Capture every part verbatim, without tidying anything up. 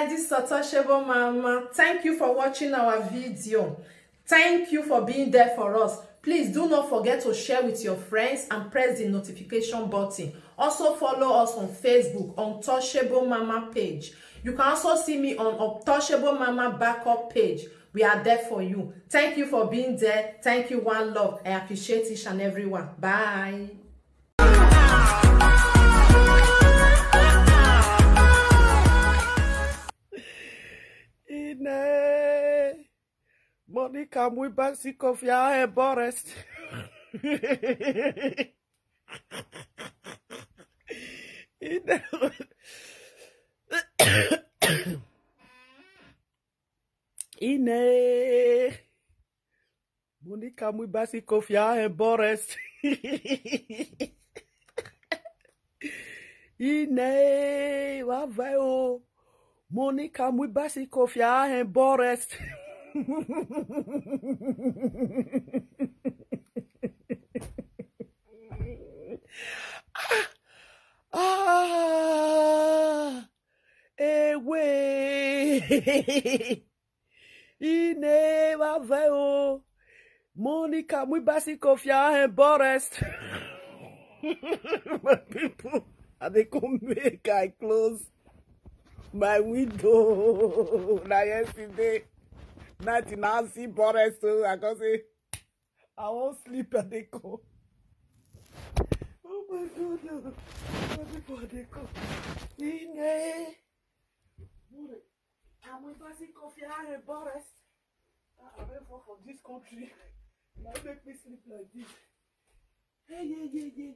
This is Untouchable Mama. Thank you for watching our video. Thank you for being there for us. Please do not forget to share with your friends and press the notification button. Also follow us on Facebook, Untouchable Mama page. You can also see me on Untouchable Mama backup page. We are there for you. Thank you for being there. Thank you, one love. I appreciate each and every one. Bye. Ine. Monica Mwibasi Kofi Ahen Borest. Ine. Ine. Monica Mwibasi Kofi Ahen Borest. Ine, wa vai o. Monica Mwibasi Kofi Ahen Borest. Ah, ah, ewe. Ine, wa vai o. Monica Mwibasi Kofi Ahen Borest. My people, I dey come make I close my window. Na yesterday night na see Borest, so I come say I wan sleep, I dey come. Oh my God, oh. My people, I dey come. Ine. Monica Mwibasi Kofi Ahen Borest. Ah, I don fall for this country. Na make me sleep like this. Hey, yeah, yeah, yeah.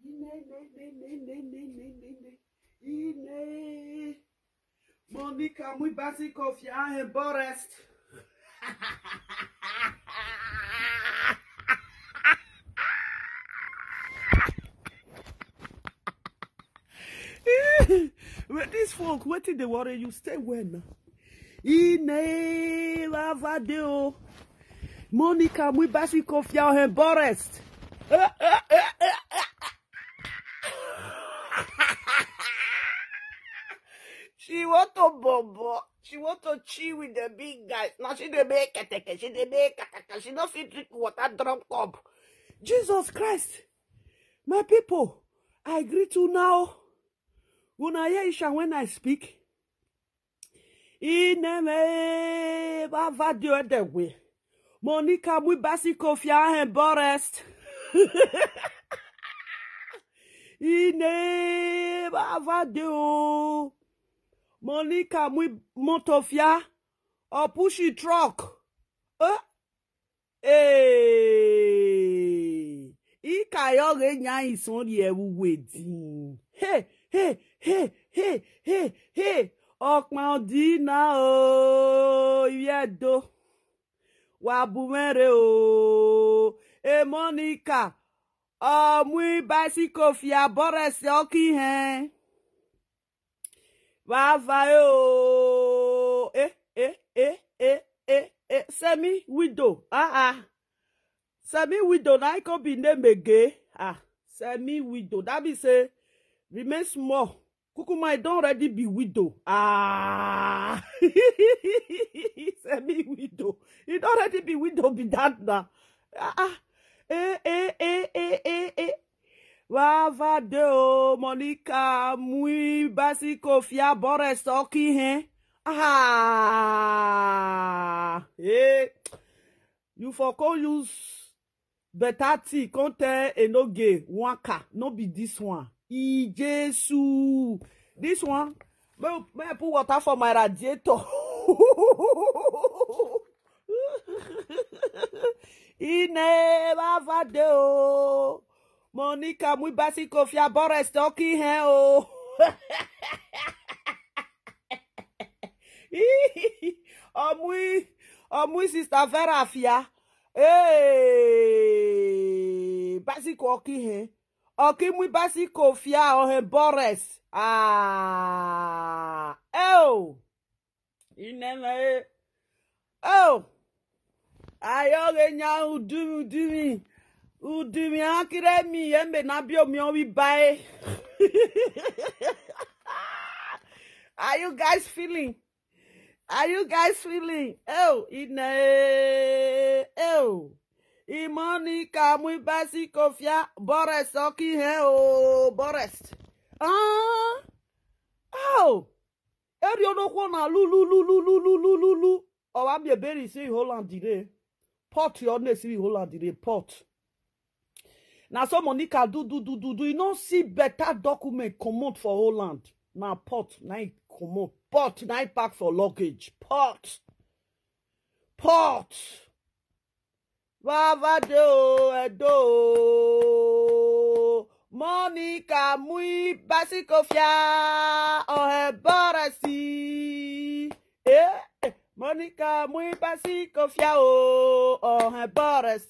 Ine, ne, ne, ne. Ine. Monica Mwibasi Kofi Ahen Borest. With this folk, wetin dey worry you? Stay well now. Ine, wa va de o. Monica Mwibasi Kofi Ahen Borest. She want to bobo. She want to chill with the big guys. Now she dey make keteke. She dey make kakaka. She no fit drink water, drum cup. Jesus Christ. My people, I greet you now. Una hear Isha when I speak? Ine, me, wa va de o, the way. Monica Mwibasi Kofi Ahen Borest. Ine, wa va de o. Monica Mwi motofia. Or push a truck. Eh? Hey. Ikayo ge nya ison ye wu wedding. Hey, hey, hey, hey, hey, hey. Okma odina o, yedo. Wa bumere o. E Monica. O Mwibasi Kofi Ahen Borest oki hen. Wa va e o. Eh, eh, eh, eh, eh, eh. Semi widow. Ah, ah. Semi widow na I come be name again. Ah, semi widow. That means say remain small. Kukuma, I don already be widow. Ah, semi widow. You don already be widow be that now. Ah, ah. Eh, eh, eh, eh, eh, eh. Wa va de o, Monica Mwibasi Kofi Ahen Borest oki hen. Ah, eh. You for come use better thing come tell Enoge Waka. No be this one. E Jesus. This one. May, may I put water for my radiator? Ine, wa va de o. Monica Mwibasi Kofi Ahen Borest oki hen o. O Mwi, o Mwi sister Vera Fia. Hey, Basi Kofi oki hen. Oki Mwibasi Kofi Ahen Borest. Ah. Oh. Ine, me. Oh. Ayo ge nya udumi, udumi. Udimi akiremi yembe na bio mi owi bae. Are you guys feeling? Are you guys feeling? Oh, ine, oh. Imoni kamwi basi kofia, Boris oki he o, Boris. Ah, oh. Eri onokwo na lu, lu, lu, lu, lu, lu, lu, lu, lu. Owa mi eberi si Holland dire. Port your name si Holland dire, port. Na so Monica do, do, do, do, do. You no see better document comot for Holland. Na port, na e comot. Port, na e pack for luggage. Port. Vava de o, Edo o. Monica mui basikofia, oh, Boris. Eh, Monica mui basikofia, oh, oh, Boris.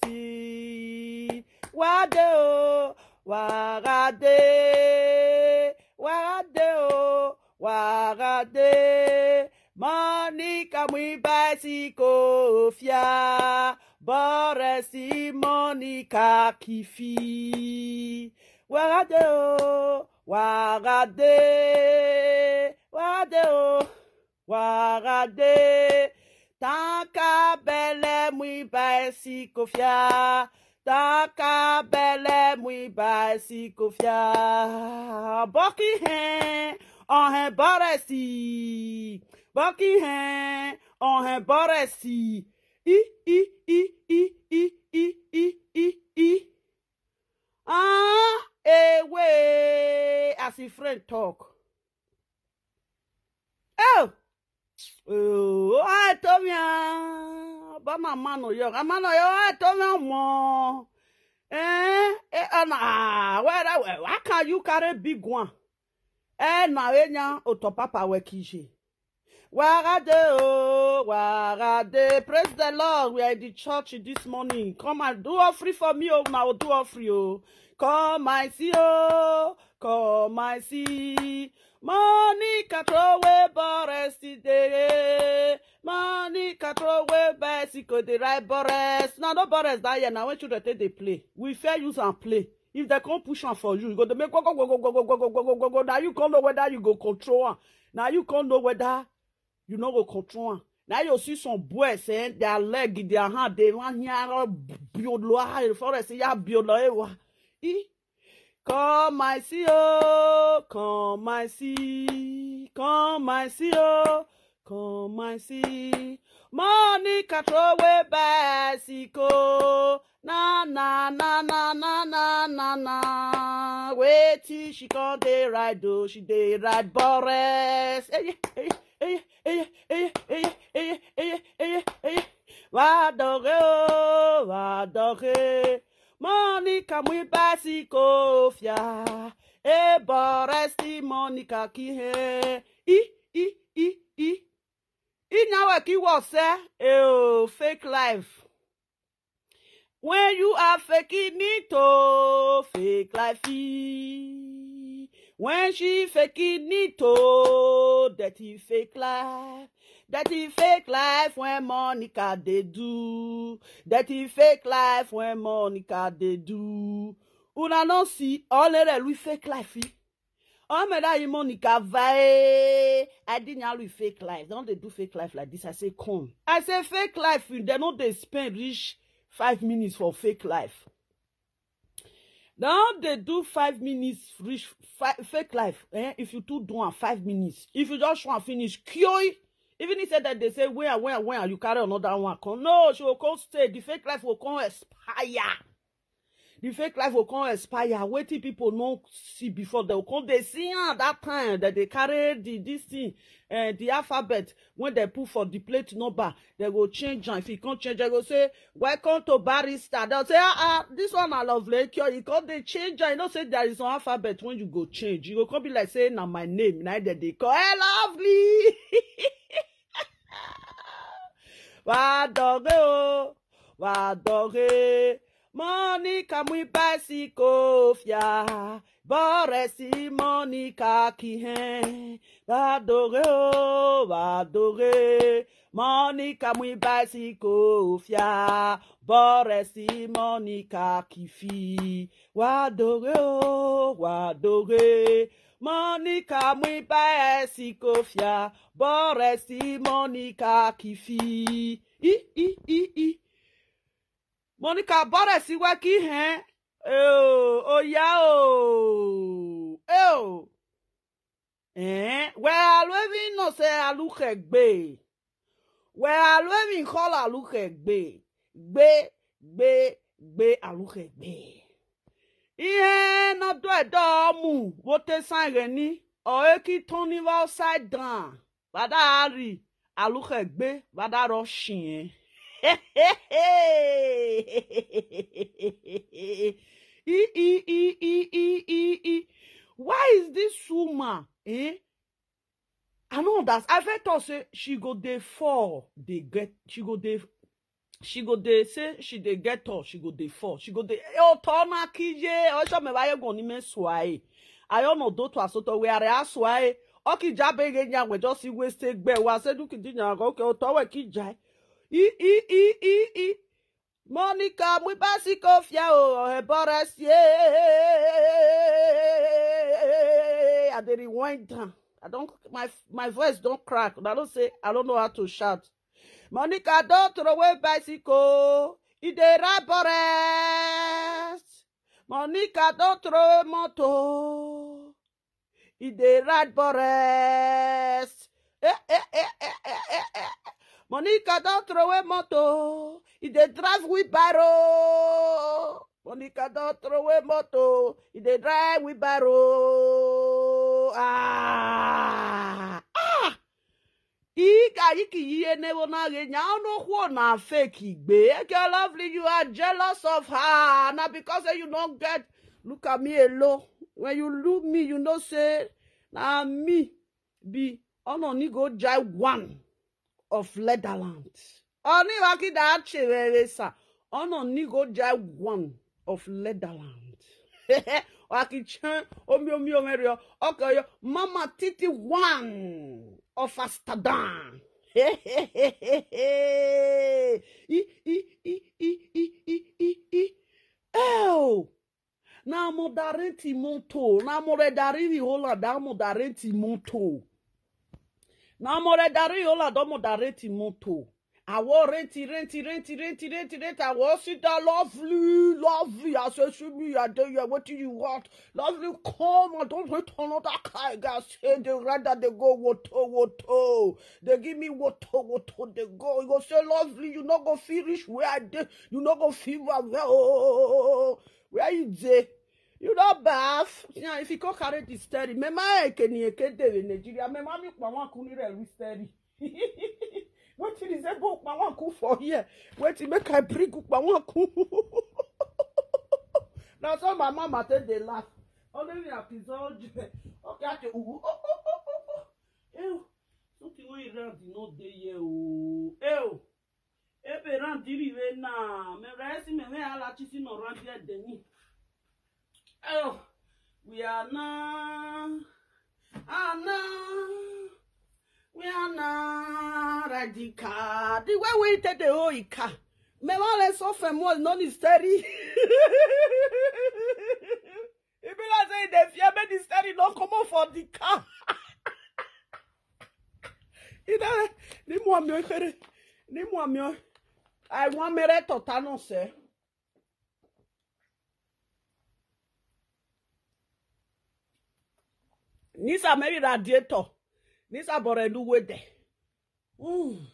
Wade o, wagade, wagade o, wagade. Monica mui basikofia, Boris Monica kifi. Wagade o, wagade, wagade o, wagade. Tanka bele mui basikofia, tanka bele mui basikofia. Boki he, oh, he Boris. Boki he, oh, he Boris. I, i, i, i, i, i, i, i, i. Ah, ewe, as a friend talk. Oh, oh, I told me, but my man no young. My man no young, I told me more. Eh, eh, and, ah, where, where, why can't you carry big one? Eh, na enya oto papa we kije. Wagade o, wagade. Praise the Lord. We are in the church this morning. Come and do offering for me, oh, now do offering, oh. Come and see, oh, come and see. Monica throw away Boris today. Monica throw away bicycle, the right Boris. Now, no Boris that year. Now, when children take they play, we fair use and play. If they can't push on for you, you go to make go, go, go, go, go, go, go, go, go, go, go. Now you can't know whether you go control am. Now you can't know whether you no go control am. Now you see some boys, eh, their leg, their hand, they want here, biolo, ah, forest, ya biolo, ewa. Eh? Come, I see, oh, come, I see, come, I see, oh, come, I see. Monica throw away bicycle. Na, na, na, na, na, na, na, na. Wait till she come dey ride, oh, she dey ride Boris. Hey, hey, hey, hey, hey, hey, hey, hey, hey, hey, hey, hey. Wa dore o, wa dore. Monica mui basikofia. E Boris ti Monica ki he. I, i, i, i. I na we ki wo se. E o, fake life. When you are faking it, oh, fake life. Eh. When she faking it, oh, dirty fake life. Dirty fake life when Monica they do. Dirty fake life when Monica they do. Una no see, all of them we fake life. Eh. Oh, me that Monica vai. I didn't know we fake life. Don't they do fake life like this? I say, come. I say, fake life. They know they spend reach five minutes for fake life. Now they do five minutes reach fi-, fake life. Eh? If you two do am five minutes, if you just want finish, kioi. Even he said that they say, where, where, where, you carry another one. Come. No, she will come stay. The fake life will come expire. The fake life will come expire. Waiting people no see before they will come. They see am that time that they carry the, this thing, eh, the alphabet when they put for the plate number, they go change am. If you can't change, they go say, "Welcome to barrister." They'll say, "Ah, ah, this one I love, like, you come they change am." You know, say there is an alphabet when you go change. You go come be like say, "Na my name, na that they call. Hey, lovely." Wa dore o, wa dore. Money Monica mui bicycle fia, bore si Monica kihen, badore o, badore. Monica mui bicycle fia, bore si Monica kifi, wadore o, wadore. Monica mui bicycle fia, bore si Monica kifi. I, i, i, i. Monica, bore si we kihen. Eo, oya o. Eo. Eh, we alu evi no se alu khegbe. We alu evi khol alu khegbe. Gbe, gbe, gbe alu khegbe. Ihe no do edo mu, wo te san ghe ni, o e ki turn ni wa upside down. Vada ari, alu khegbe, vada ro shien. I, i, i, i, i, i, i. Why is this woman? Eh? I no understand. I first thought say she go dey fall, dey get, she go dey, she go dey say she dey get tall, she go dey fall, she go dey, eh, oto na kije, osho me baye go ni me suai. Ayo no do to asoto we are asuai. Oki jabe ge nya we just see we stay gbe wa se du kiji nya go ke oto we ki jai. I, i, i, i, i. Monica, mui bicycle fia o, he bore si e. I dey rewind am. I don't, my, my voice don't crack. I don't say, I don't know how to shout. Monica, don't throw away bicycle. E dey ride bores. Monica, don't throw away motor. E dey ride bores. Eh, eh, eh, eh, eh, eh, eh. Monica don throw away motor. E dey drive wheelbarrow. Monica don throw away motor. E dey drive wheelbarrow. Ah, ah. Ika iki yie ne wo na ge nya ono kwo na fake igbe. Eke Lovely, you are jealous of her. Na because say you no get, look at me alone. When you look me, you know say na me be ono ni go jai one of Leatherland. Oni wa ki da che we we sa. Ono ni go jai one of Leatherland. Wa ki chen, omi, omi, omi, rio. Okay, yo. Mama Titi one of Amsterdam. I, i, i, i, i, i, i, i. Oh. Na mo da rent motor. Na mo re da riri hola da mo da rent motor. Na mo re da riri hola da mo da rent motor. I want rent, rent, rent, rent, rent, rent. I want sit down, Lovely, Lovely. I say, shoot me, I tell you what you want. Lovely, come, I don't wait on that car. I say, they rather they go woto, woto. They give me woto, woto, they go. You go say, Lovely, you no go finish where I did. You no go feel well. Where you dey? You no baff. Yeah, if you go carry the steering, me ma eke ni eke de we Nigeria. Me ma mi pa wan kuni re we steering. Wetin is ebo pa wan ku for here? Wetin make I bring pa wan ku? Now so my mama take dey laugh. Only me at his own. Okay, I say, ooh, oh, oh, oh, oh, oh. Ew, something wey round e no dey here o. Ew. Ebe randiri we na, me resi me me ala chisi no randi edeni. Oh, we are now, ah now, we are now radical. The way we take the whole ika, me wale so famous no ni steady. E be like say e dey fear make the steering no comot for the car. E dey, ni mo mi o kere, ni mo mi o. I wan mere tota no se. Nisa maybe radiator. Nisa bore nu we de. Mm.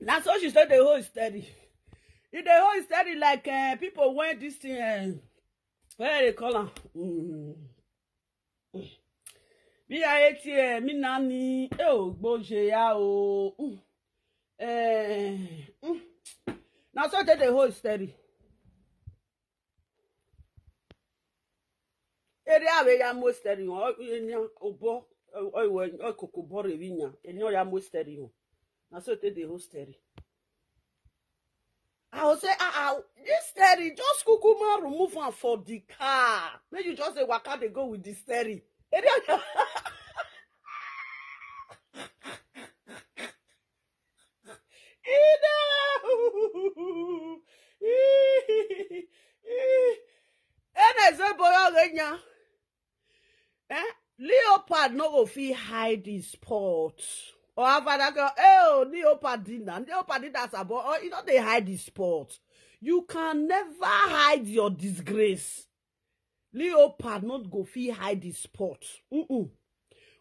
Na so she say the whole steady. E dey hold steady like, eh, people when this thing, eh, what they call am? Mm. B I A T M, mi nani, eh, o, gboje ya o. Mm. Eh, mm. Na so they dey hold steady. Area we ya mo steady o, enya obo, o, o, o, koko bore vinya. Enya ya mo steady o. Na so they dey hold steady. Say, ah, ah, this steering, just kukuma remove am for the car. Make you just say, waka dey go with the steering. Eh? Leopard no go fit hide his spot. Or have that girl, oh, Leopard dinner. Leopard dinner as a boy, oh, you know they hide his spot. You can never hide your disgrace. Leopard not go fit hide his spot. Mm-mm.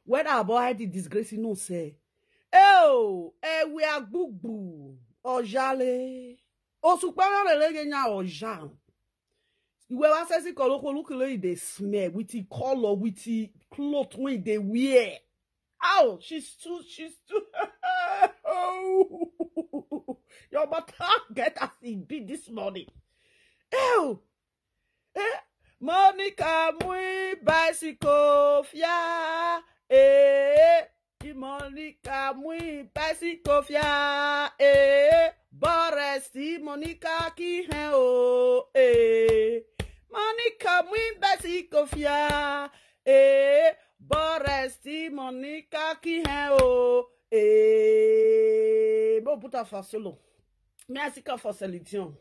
Whether about hide the disgrace, you know say, oh, eh, we are gbugbu. Ojale. Osukpara lelege nya ojan. Iwe wa sesi koloko look like they smell with the color, with the cloth when they wear. Oh, she's too, she's too. Oh, your mother get as it be this morning. Oh, eh? Monica mui bicycle fia. Eh, Monica mui bicycle fia. Eh, Boris, Monica ki hen o. Eh, Monica mui bicycle fia. Eh, Boris, Monica ki hen o. Eh, bon, put her for solo. Me, I see come for Celine Dion.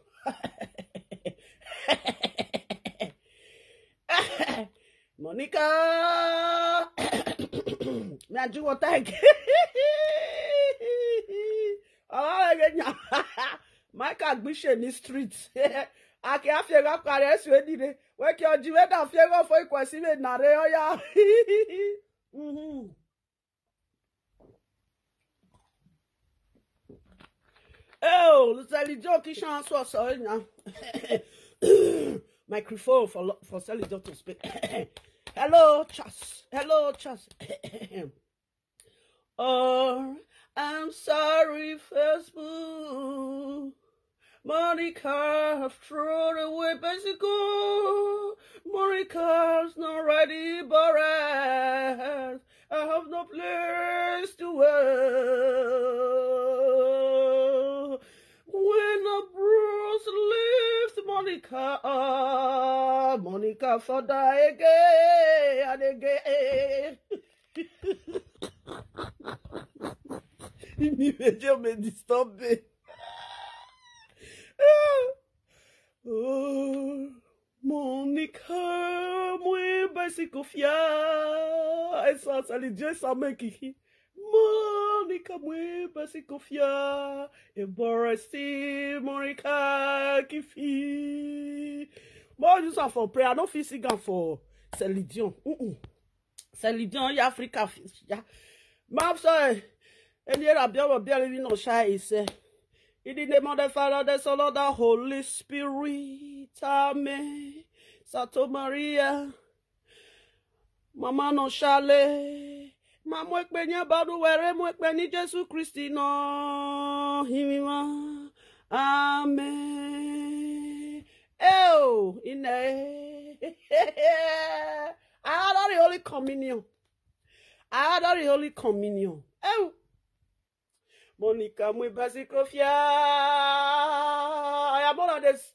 Monica. Me, I do what I can. Mike Agbishe in the street. Ake afie ga kare esu edide. Weke ojiwe da afie go fo ikwesi me nare oya. Mm-hmm. Oh, Celine Dion kishan so so now. Microphone for lo- for Celine Dion to speak. Hello, Charles. Hello, Charles. Oh, I'm sorry, Facebook. Monica have thrown away bicycle. Monica's not ready, Boris. I have no place to wear. When a bruise leaves Monica, ah, Monica for die again and again. Imi meje me disturb me. Oh, Monica, mwe bicycle fia. Esa sali jesa me kiki. Monica, mwe bicycle fia. E Boris, Monica kifi. More use am for prayer. I no fit sing am for Celine Dion. Mm-mm. Celine Dion, ya Africa, ya. Map sorry. Any other bill will be a living no shy, he said. In the name of the Father, the Son, and the Holy Spirit. Amen. Sato Maria. Mama no shale. Ma mo pe ni abadu were mo pe ni Jesu Kristi no. Himima. Amen. Oh, in the I had the Holy Communion. I had the Holy Communion. Oh, Monica, mwe bicycle fia. I am on this.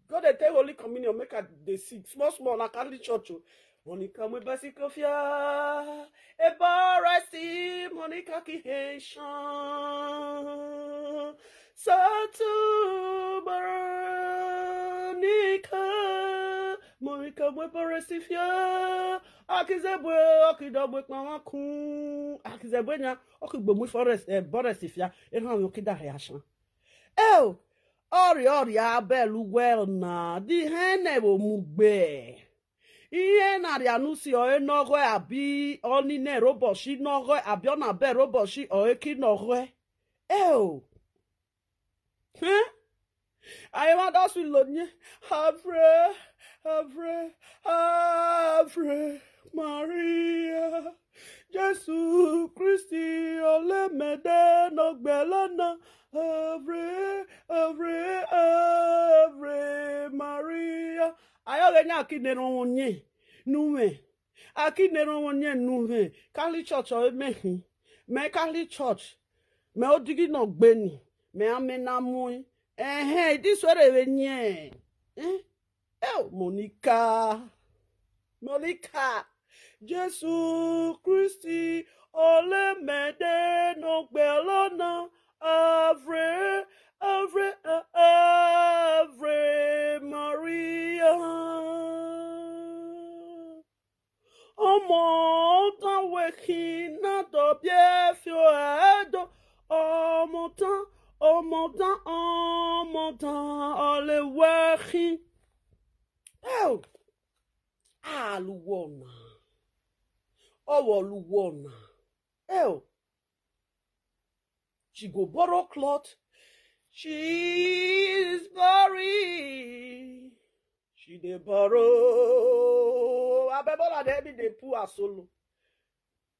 Go dey take Holy Communion, make I dey sing. Small, small, na Catholic church. Oh. Monica, mwe bicycle fia. E Boris, Monica ki henshan. Satu Monica. Monica, mwe Boris fia. Akizebwe, okidobwe, kpamakun. Akizebwe nya, okigbo mwe forest, eh, Boris fia. E ha yo kida he ashan. Oh, ori ori abelu well na. Di hene bo mugbe. Ihe na ri anusi o enogo abi oni ne roboshi nogo abi ona be roboshi o eki nogo. Oh. Huh? Aye ma da su lo nye. Ave, Ave, Ave Maria. Jesu Kristi ole mede no gbelana. Ave, Ave, Ave Maria. Ayo ge nya ki ne ro nye. Nu me. Aki ne ro nye nu he. Catholic Church o me hi. Me Catholic Church. Me odigi no gbe ni. Me ame na mui. Ehe, this one we nye. Eh? Oh, Monica. Monica. Jésù Kristi, ole mede no gbe lona. Ave, Ave, Ave Maria. Ọmọ tán wẹ̀kì náà dọ̀bí ẹ̀fọ́ ẹ̀ẹ́dọ̀. Ọmọ tán, ọmọ tán, ọmọ tán, ọ̀lẹ̀ wẹ̀kì. Oh, aluwọ̀nà. Ọwọ́ luwọ̀nà. Oh, she go borrow cloth. She is borrowing. She dey borrow. Abeg, Bola dey be dey pull her solo.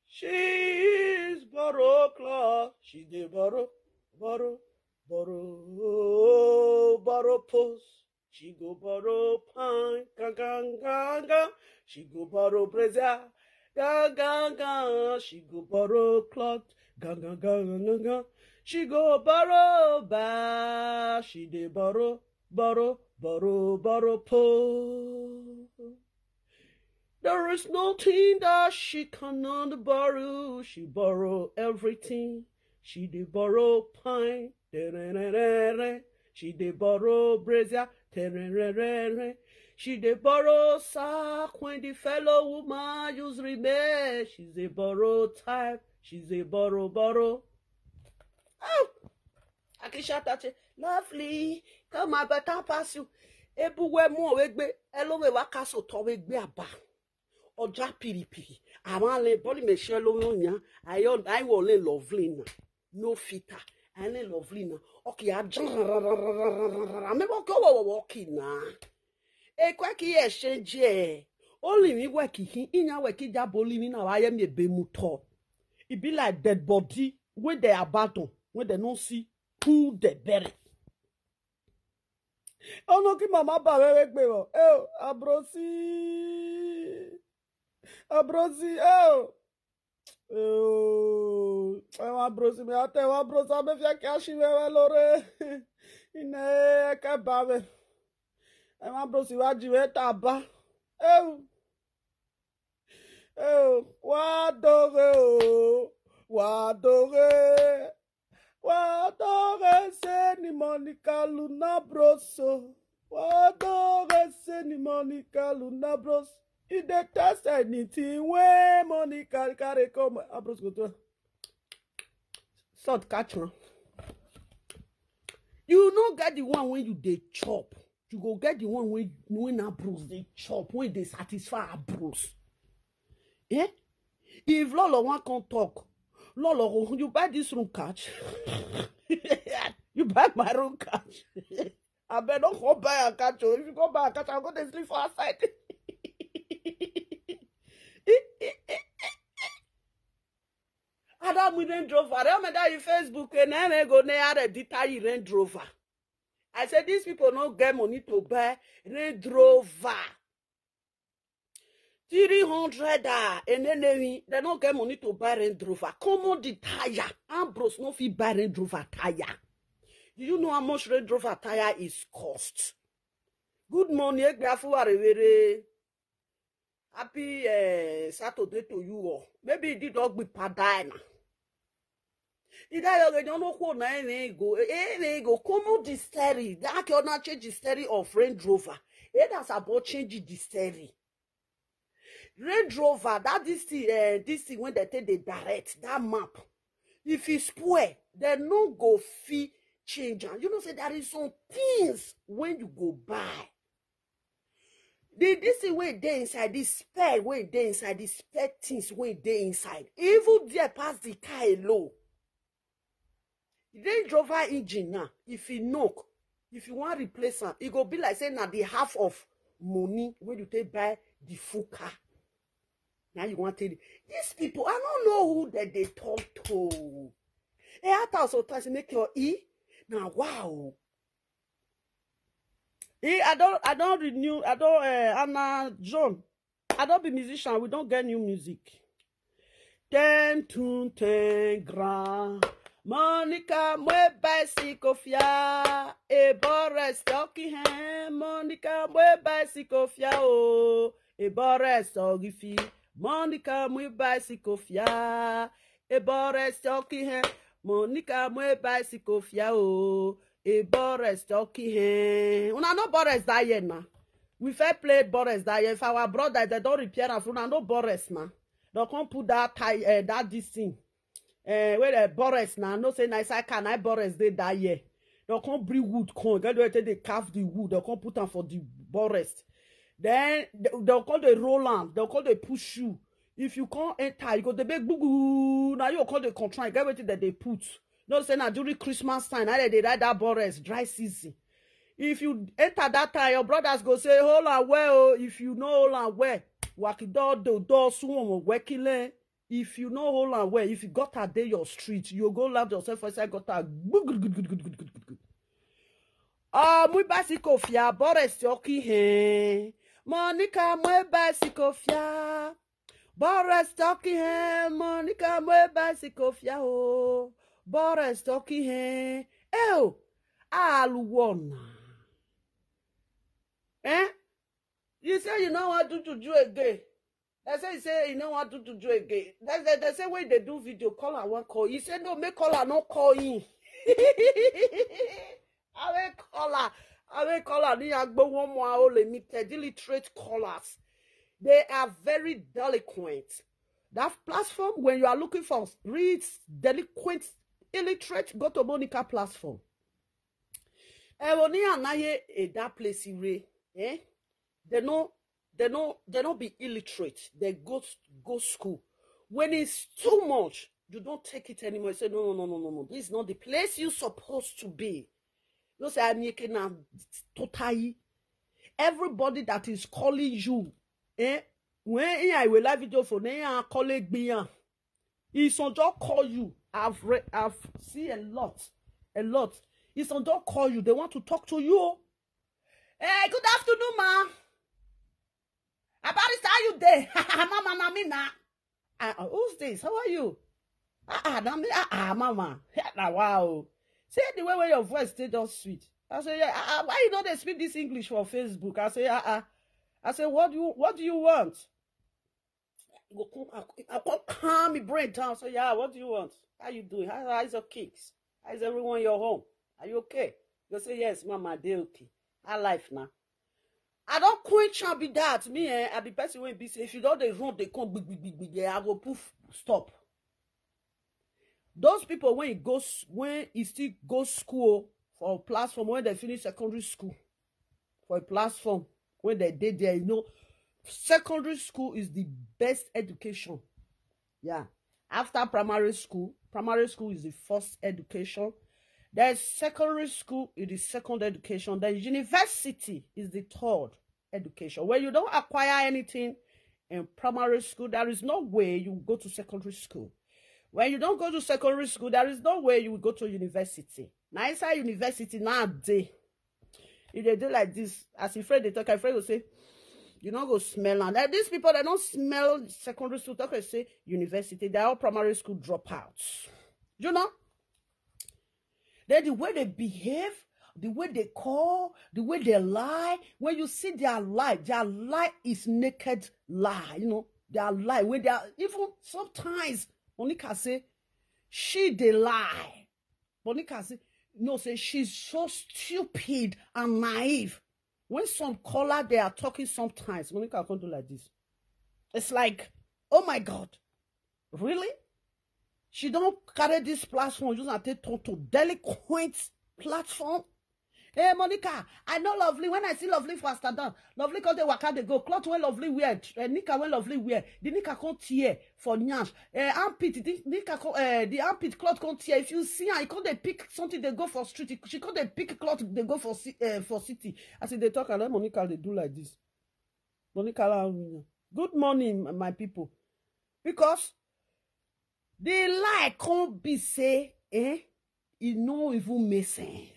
She is borrow cloth. She dey borrow, borrow, borrow, borrow pose. She go borrow pant, gang, gang, gang, gang. She go borrow brazier, gang, gang, gang. She go borrow cloth, gang, gang, gang, gang, gang, gang. She go borrow ba. She dey borrow, borrow, borrow, borrow pose. There is nothing that she cannot borrow. She borrow everything. She dey borrow pine. Tererere. She dey borrow brazier. Tererere. She dey borrow sack when the fellow woman use remain. She's a borrow type. She's a borrow borrow. Oh! Akisha Tache, lovely. Come on, better pass you. Ebu we mo we gbe. Elo we wa kaso to we gbe aba. Oja piripiri. Àwọn le body me share lo no nya. I on I will le lovely na. No fitter. I le lovely na. Okay, I just me wo wo wo ki na. E kwa ki exchange e. Only mi we ki hin inya we ki ja boli mi na wa ye mi be mu to. E be like dead body wey dem abandon, wey dem no see who dem bury. Ono ki mama ba wewe gbe wo. Eh, abrosi. Abrosi, eh. Eh, eh, wa abrosi, me ate wa abrosi, me fia ki ashi wewe lore. Ine ka ba we. Eh, wa abrosi, wa ji we ta ba. Eh. Eh, wa dore o. Wa dore. Wa dore se ni Monica Luna broso. Wa dore se ni Monica Luna broso. E dey test anything wey Monica carry come. Abros go do. Salt catch am. You no get the one wey you dey chop. You go get the one wey wey na bros dey chop, wey dey satisfy her bros. Eh? If Lolo wan come talk, Lolo go, you buy this room catch? You buy my room catch? Abeg, no come buy a catch o. If you come buy a catch, I go dey sleep for outside. Adam with Range Rover. Remember that in Facebook, eh, na me go ne are dita yi Range Rover. I say these people no get money to buy Range Rover. Three hundred ah, and then they, they no get money to buy Range Rover. Come on, the tire. Ambrose no fit buy Range Rover tire. Do you know how much Range Rover tire is cost? Good morning, Egbe Afuwarewere. Happy eh, Saturday to you all. Maybe e did not be padina. Idayoge no ko na ene go ene go come the story. That cannot change the story of Range Rover. It has about change the story. Range Rover, that this thing, uh, this thing when they take the direct that map. If e spoil, they no go fit change am. You know say there is some things when you go buy. The this thing wey dey inside, the spare wey dey inside, the spare things wey dey inside, even there pass the car alone. Range Rover engine now, if e knock, if you wan replace am, e go be like say na the half of money wey you take buy the full car. Now you wan tell these people, I no know who dem dey talk to. E hard am sometimes make your e na wow. E, I don I don renew, I don uh, Anna John. I don be musician, we don get new music. Ten to ten grand. Monica, my bicycle fia. Boris talking hand, Monica, we bicycle fia, oh. A Boris talking fee, Monica, we bicycle fia. A Boris talking hand, Monica, we bicycle fia, oh. A Boris talking hand. Una know Boris that year now. We fair play Boris that year. If our brother, they don't repair am, una know Boris now. They come put that tie, uh, that this thing. Uh, where the Boris now, no say nice, I can, I Boris dey that year. They come bring wood, come, get where they carve the wood, they come put am for the Boris. Then they, they come dey roll am, they come dey push you. If you can't enter, you go dey make gbugbu. Now you come dey control, get wetin dem dey put. No say na during Christmas time, na dem dey ride that Boris, dry season. If you enter that time, your brothers go say, "Hold am well, oh." If you no hold am well, wakido do do suwon wekile. If you no hold am well, if you gutter dey your street, you go land yourself for inside gutter. Gbugud. Ah, mwe bicycle fia, Boris talking hand. Monica, mwe bicycle fia. Boris talking hand, Monica, mwe bicycle fia, oh. Boris talking hand. Ew, aluwona. Eh? You say you know what to do, do again. They say, you say you know what to do, do again. They, they, they say when they do video, call her one call. You say no, make call her no call in. I will call her. I will call her. Ni agbo one more limited illiterate callers. They are very delinquent. That platform, when you are looking for read delinquent, illiterate, go to Monica platform. Ewonia naye e that place ire. Eh? They no, they no, they no be illiterate. They go s- go school. When it's too much, you don't take it anymore. You say, "No, no, no, no, no, no. This is not the place you're supposed to be." You say, "I'm making a totally." Everybody that is calling you, eh? When I will live video for now, I call it Bian. It's on just call you. I've read, I've seen a lot, a lot. It's on just call you. They want to talk to you. Hey, good afternoon, ma. About this, how you there? Mama, na me na. Ah, ah, who's this? How are you? Ah, ah, na me. Ah, ah, mama. Yeah, na wow. See the way where your voice stay just sweet. I say, yeah, ah, ah, why you don't speak this English for Facebook? I say, ah, ah. I say, what do you, what do you want? You go come, I, I come calm my brain down. So, yeah, what do you want? How you doing? How, how's your kids? How's everyone in your home? Are you okay? You say, yes, mama, they okay. How life now? I don't quench and be that. Me, eh, I be person when be say, if you don't they run, they come big, big, big, big, yeah, I go poof, stop. Those people when it goes, when it still goes school for platform, when they finish secondary school, for a platform, when they did there, you know, secondary school is the best education. Yeah. After primary school, primary school is the first education. Then secondary school is the second education. Then university is the third education. When you don't acquire anything in primary school, there is no way you go to secondary school. When you don't go to secondary school, there is no way you will go to university. Now inside university now day, if they do like this, as a friend they talk, a friend will say, you no go smell am. Like these people, they don't smell secondary school. Talk and say university. They're all primary school dropouts. You know? Then the way they behave, the way they call, the way they lie. When you see their lie, their lie is naked lie. You know, their lie. When they are even sometimes, Monica say, she they lie. Monica say, no, say she's so stupid and naive. When some caller they are talking sometimes, Monica can't do like this. It's like, oh my God, really? She don't carry this platform, use and take turn to delinquent platform. Hey, Monica, I know Lovely. When I see Lovely for Amsterdam, Lovely come dey waka dey go. Cloth wey Lovely wear, uh, knicker wey Lovely wear, the knicker come tear for nyash. Uh, armpit, the knicker come, uh, the armpit cloth come tear. If you see her, you come dey pick something dey go for street. She come dey pick cloth dey go for ci- uh, for city. As e dey talk, I let Monica dey do like this. Monica Lawunya. Good morning, my people. Because the lie can't be say, eh? It no even make sense.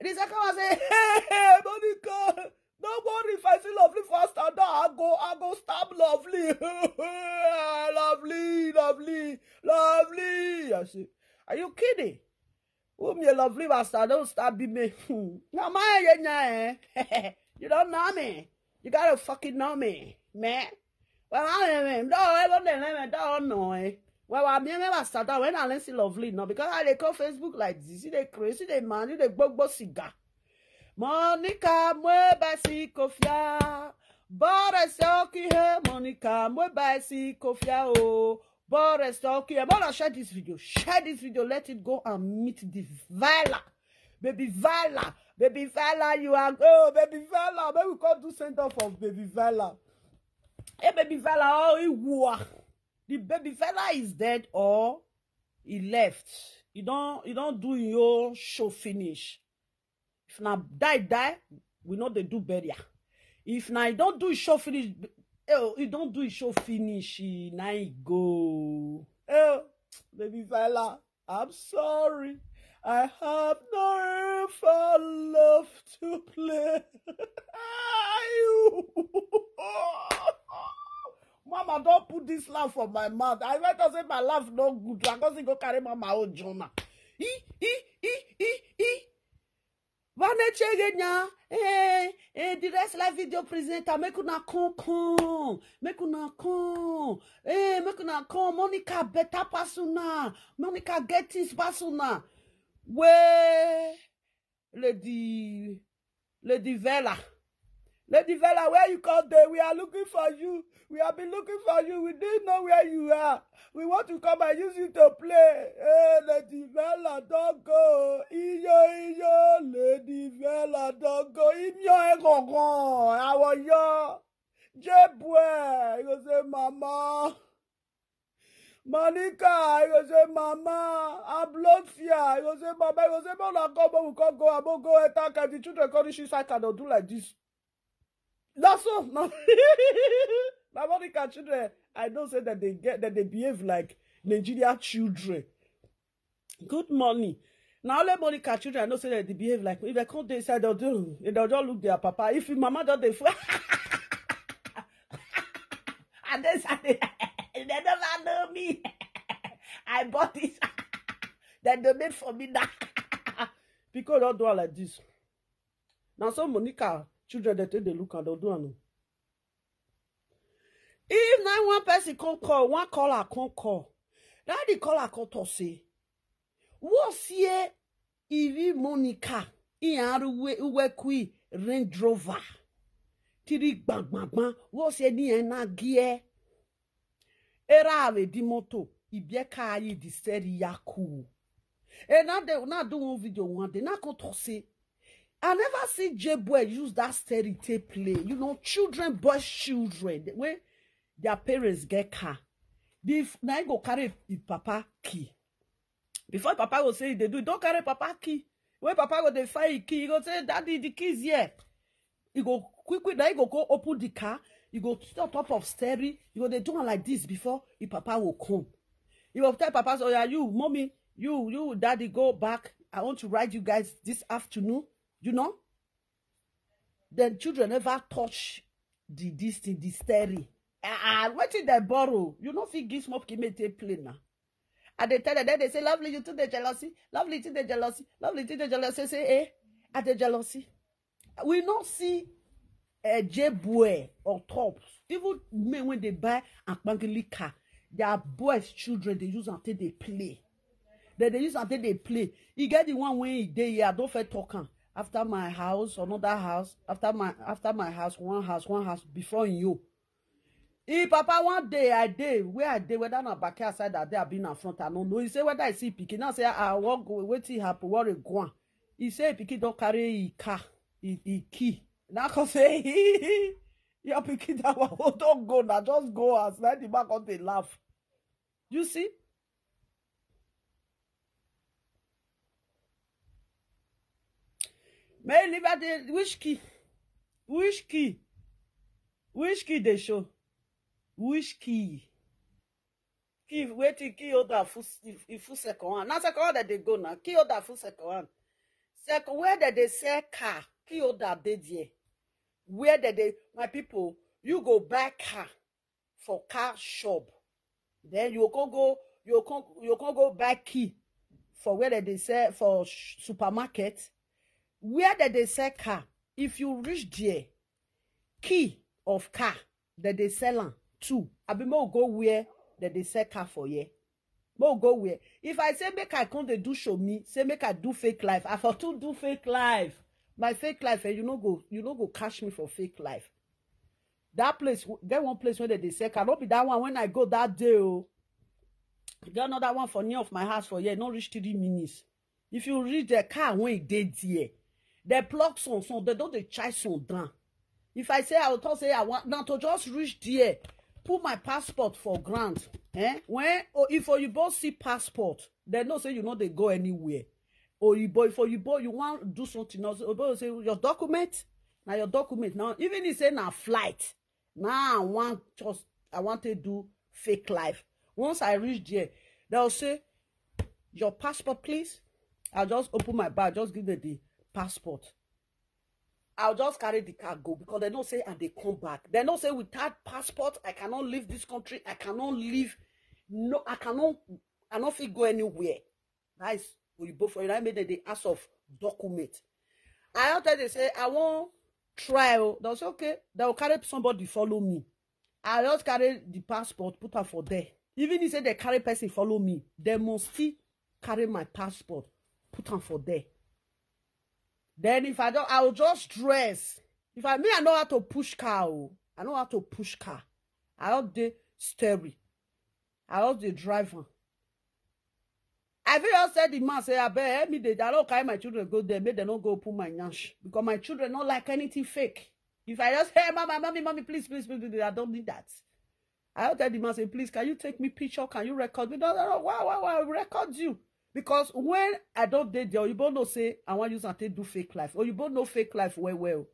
The second one say, hey, hey, Monica, don't worry if I see Lovely for Amsterdam, I go, I go stab Lovely. Lovely, Lovely, Lovely. I say, are you kidding? Whom you love, leave us, I don't stop be me. Hmm. Now, my, yeah, yeah, eh? You don't know me. You gotta fucking know me, man. Well, I don't know. No, I don't know. I don't know, eh? Well, I mean, I start out when I see Lovely now because I dey call Facebook like this. See the crazy, the man, the gbogbo cigar. Monica, mwe basi kofia. Bore soki he, Monica, mwe basi kofia, oh. Bore soki he. Mona, share this video. Share this video. Let it go and meet the Vala. Baby Vala. Baby Vala, you are, oh, Baby Vala. Maybe we could do send off of Baby Vala. Hey, Baby Vala, oh, he were. The Baby Vala is dead or he left. You don't, you don't do your show finish. If na die, die, we know they do burial. If na you don't do show finish, oh, you don't do show finish, eh, na you go. Oh, Baby Vala, I'm sorry. I have no for love to play. You. Mama, don't put this laugh for my mouth. I better say my laugh no good. I go see go carry mama own Jonah. E, e, e, e, e. Vanechegenya, eh, eh, the rest like video presenter, make una come, come, make una come, eh, make una come. Monica better pass una, Monica get things pass una. Where Lady, Lady Vela, Lady Vela, where you come there? We are looking for you. We have been looking for you. We didn't know where you are. We want to come and use you to play. Hey, Lady Vela, don't go. Iyo, iyo, Lady Vela, don't go. Imyo egongon. Our yo. J-Boy, you go say, Mama. Monica, you go say, Mama. Ablotia, you go say, Mama. You go say, Mama, come, we come go. I go go attack. And the children come reach inside, cannot do like this. That's all. No. My Monica children, I know say that they get, that they behave like Nigeria children. Good morning. Now, only Monica children, I know say that they behave like, if they come dey inside, they'll do, they'll just look their papa. If your mama don't dey fo-, and they say, they never know me. I bought this. Then they made for me that. Because don't do am like this. Now, so Monica children, they take the look and they'll do am. If na one person come call, one caller come call. That the caller come talk say, "What's here? Iri Monica, Ian Uwe, Uwe Kui, Range Rover. Tiri bang, bang, bang. What's here? Ni ena gie. Era ave di moto. Ibie ka yi di seri yaku." And now they now do one video one day. Now come talk say, "I never see J-Boy use that stereo take play." You know, children, boys, children, the way their parents get car. Bef-, now he go carry his papa key. Before papa go say they do, don't carry papa key. When papa go dey find his key, he go say, "Daddy, the key is here." He go quick, quick, now he go go open the car. He go sit on top of stereo. He go dey do am like this before his papa will come. He go tell papa, "So yeah, you, mommy, you, you, daddy, go back. I want to ride you guys this afternoon." You know? Then children never touch the, this thing, the stereo. Ah, ah, wetin dem borrow? You no fit give small pikin make e take play now. And they tell them, then they say, "Lovely, you too dey jealousy. Lovely, you too dey jealousy. Lovely, you too dey jealousy." Say, "Eh, I dey jealousy." We no see, eh, J-Boy on top. Even men when they buy Akpangili car, their boys, children, they use am take dey play. Then they use am take dey play. You get the one when he dey here, I don't fit talk am. After my house, another house. After my, after my house, one house, one house. Before you, if papa one day I dey, where I dey, whether na back outside that day I been in front, I don't know. He say whether I see pikin. Now say, "I won't go. Wetin happen? What a go on?" He say pikin don't carry his car, his, his key. Now come say, "Your pikin that one, oh, don't go now. Just go as." Let the back on dey laugh. You see? May live at the which key? Which key? Which key they show? Which key? Key, waiting key holder full, if, if full second one. Now second one that they go now. Key holder full second one. Second, where that they sell car? Key holder dey there. Where that they, my people, you go buy car for car shop. Then you can go, you can, you can go buy key for where dem dey sell for sh- supermarket, where dem dey sell car. If you reach there, key of car dem dey sell am too. Abi make we go where dem dey sell car for here. Make we go where? If I say make I come dey do show me, say make I do fake life, I for too do fake life. My fake life, eh, you no go, you no go catch me for fake life. That place w- get one place where they dey sell car. No be that one when I go that day. Oh, get another one for near of my house for here. No reach three minutes. If you reach the car when e dey there, they plug some, some they don't dey charge some down. If I say I will talk say I want now to just reach there, put my passport for grant. Eh? When oh, if Oyibo see passport, they know say you know they go anywhere. Oyibo, if Oyibo you want do something else, Oyibo will say your document. Now your document now, even he say na flight. Now I want just I want to do fake life. Once I reach there, they'll say your passport, please. I'll just open my bag, just give them the passport. I'll just carry the car go because they don't say and they come back. They don't say without passport I cannot leave this country. I cannot leave. No, I cannot. I don't feel go anywhere. That is Oyibo for you. That made them the ask of document. I don't tell they say I won't try. Oh. They'll say okay. They'll carry somebody follow me. I just carry the passport, put am for there. Even if say they carry person follow me, they must still carry my passport, put am for there. Then if I don't, I'll just dress. If I me, I know how to push car. Oh. I know how to push car. I don't dey steering. I just dey drive am. I fit just tell the man say, abeg, help me dey, I don't carry my children go there, make dem no go open my nyash because my children no like anything fake. If I just hey mama, mommy, mommy, please, please, please, please, I don't need that. I don't tell the man say, please, can you take me picture? Can you record me? No, no, no, why, why, why I record you? Because when I don't date the Oyibo no say I want use and take do fake life. Oyibo no fake life well well.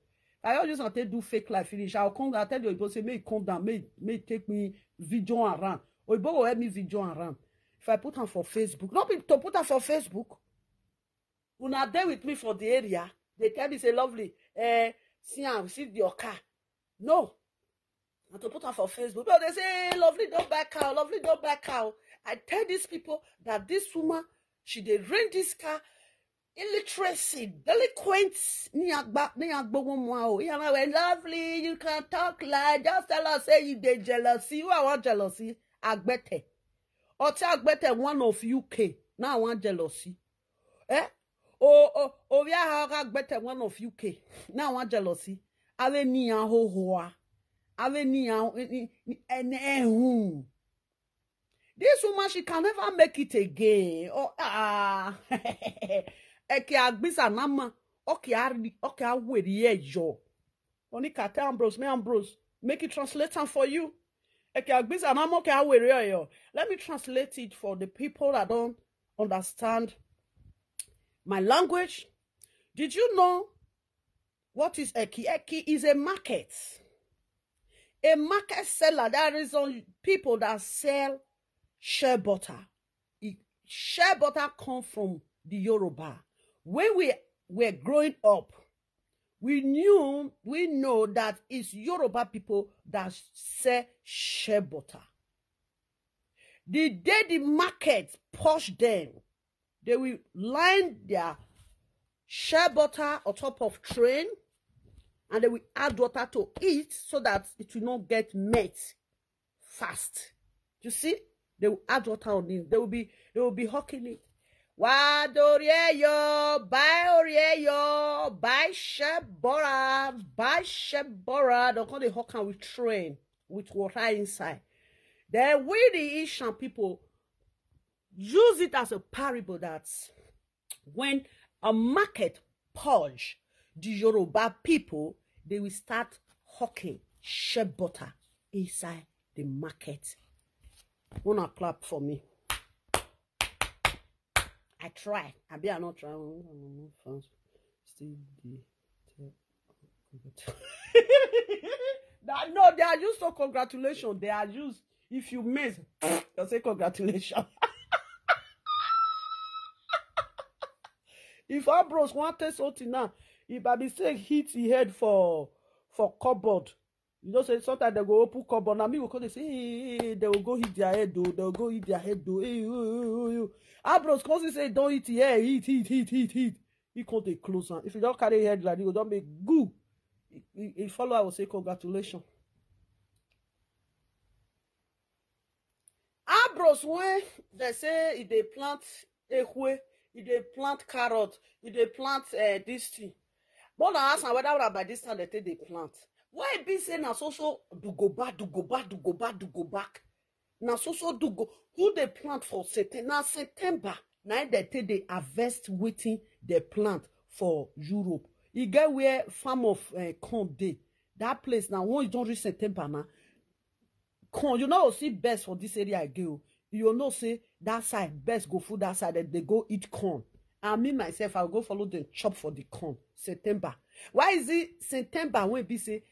I don't use and take do fake life finish. I'll come. I tell the Oyibo say, may come down, may may take me video around. Oyibo will help me video around. If I put am for Facebook, not be to put am for Facebook. Una dey with me for the area. They tell me say lovely. Eh, see am, see your car. No, and to put am for Facebook. But they say lovely don't buy cow, lovely don't buy cow. I tell these people that this woman, she dey rent this car. Illiteracy, delinquent. Ni agba ni agbo wọn mọ o. Ìyá máa wẹ̀ lovely, you can talk like just tell us say you dey jealousy. Who I want jealousy? Agbete. Ọtí Agbete, one of U K. Now I want jealousy. Eh? O o orí aha ọ̀gá Agbete, one of U K. Now I want jealousy. Ave ni ahohoa. Ave ni aho ni ẹni ehun. This woman, she can never make it again. Oh, ah. Eke agbisa nama. Okay, ari, okay, aweri ejo. Onika, tell Ambrose, me Ambrose, make it translate am for you. Eke agbisa nama, okay, aweri ejo. Let me translate it for the people that don't understand my language. Did you know what is Eki? Eki is a market. A market seller. There is some people that sell shea butter. It, shea butter come from the Yoruba. When we were growing up, we knew, we know that it's Yoruba people that sell shea butter. The day the market push them, they will line their shea butter on top of train and they will add water to it so that it will not get melt fast. You see, they will add water on it. They will be they will be hawking it. Wá dórí ẹyọ, buy orí ẹyọ, buy shea butter, buy shea butter. They come dey hawk am with train with water inside. Then we the Ishan people use it as a parable that when a market purge, the Yoruba people, they will start hawking shea butter inside the market. Wanna clap for me? I try. I be I not try. Still dey tell. That- no, they are used to congratulations. They are used. If you miss, you say congratulations. If Ambrose want take something now, if by mistake hit his head for for cupboard, You know say sometimes they go open cupboard, na me go come dey say, "Hey, hey, hey," they go go hit their head o, they go go hit their head o. Hey, oh, oh, oh, oh. Abros come see say e don hit, yeah, hit, hit, hit, hit, hit. He come dey close am. If you don carry head like this, you go don make goo. He, he, he follow, I will say, "Congratulations." Abros, when they say e dey plant ehwe, e dey plant carrot, e dey plant, eh, this thing. But na ask am whether na by this time they take dey plant. Why e be say na so so dugoba, dugoba, dugoba, dugoba? Na so so dugo. Who dey plant for September? Na September. Na im they take dey harvest wetin they plant for Europe. E get where farm of, eh, corn dey. That place na, once you don reach September na, corn, you no go see birds for this area again o. You know say that side, birds go full that side, dem dey go eat corn. And me myself, I go follow them chop for the corn. September. Why is it September when be say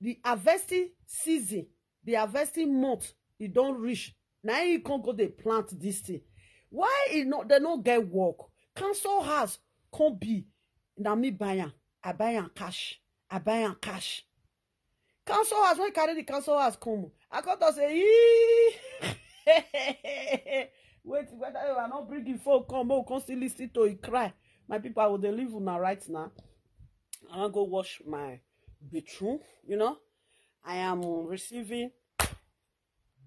the harvesting season, the harvesting month, e don reach? Na im come go dey plant this thing. Why e no, they no get work? Council house come be, na me buy am. I buy am cash. I buy am cash. Council house, when carry the council house come, I come talk say, "Ee." Wait, whether I no bring the phone come, make we come still listen to e cry. My people, I will dey leave una right now. I wan go wash my bathroom, you know. I am receiving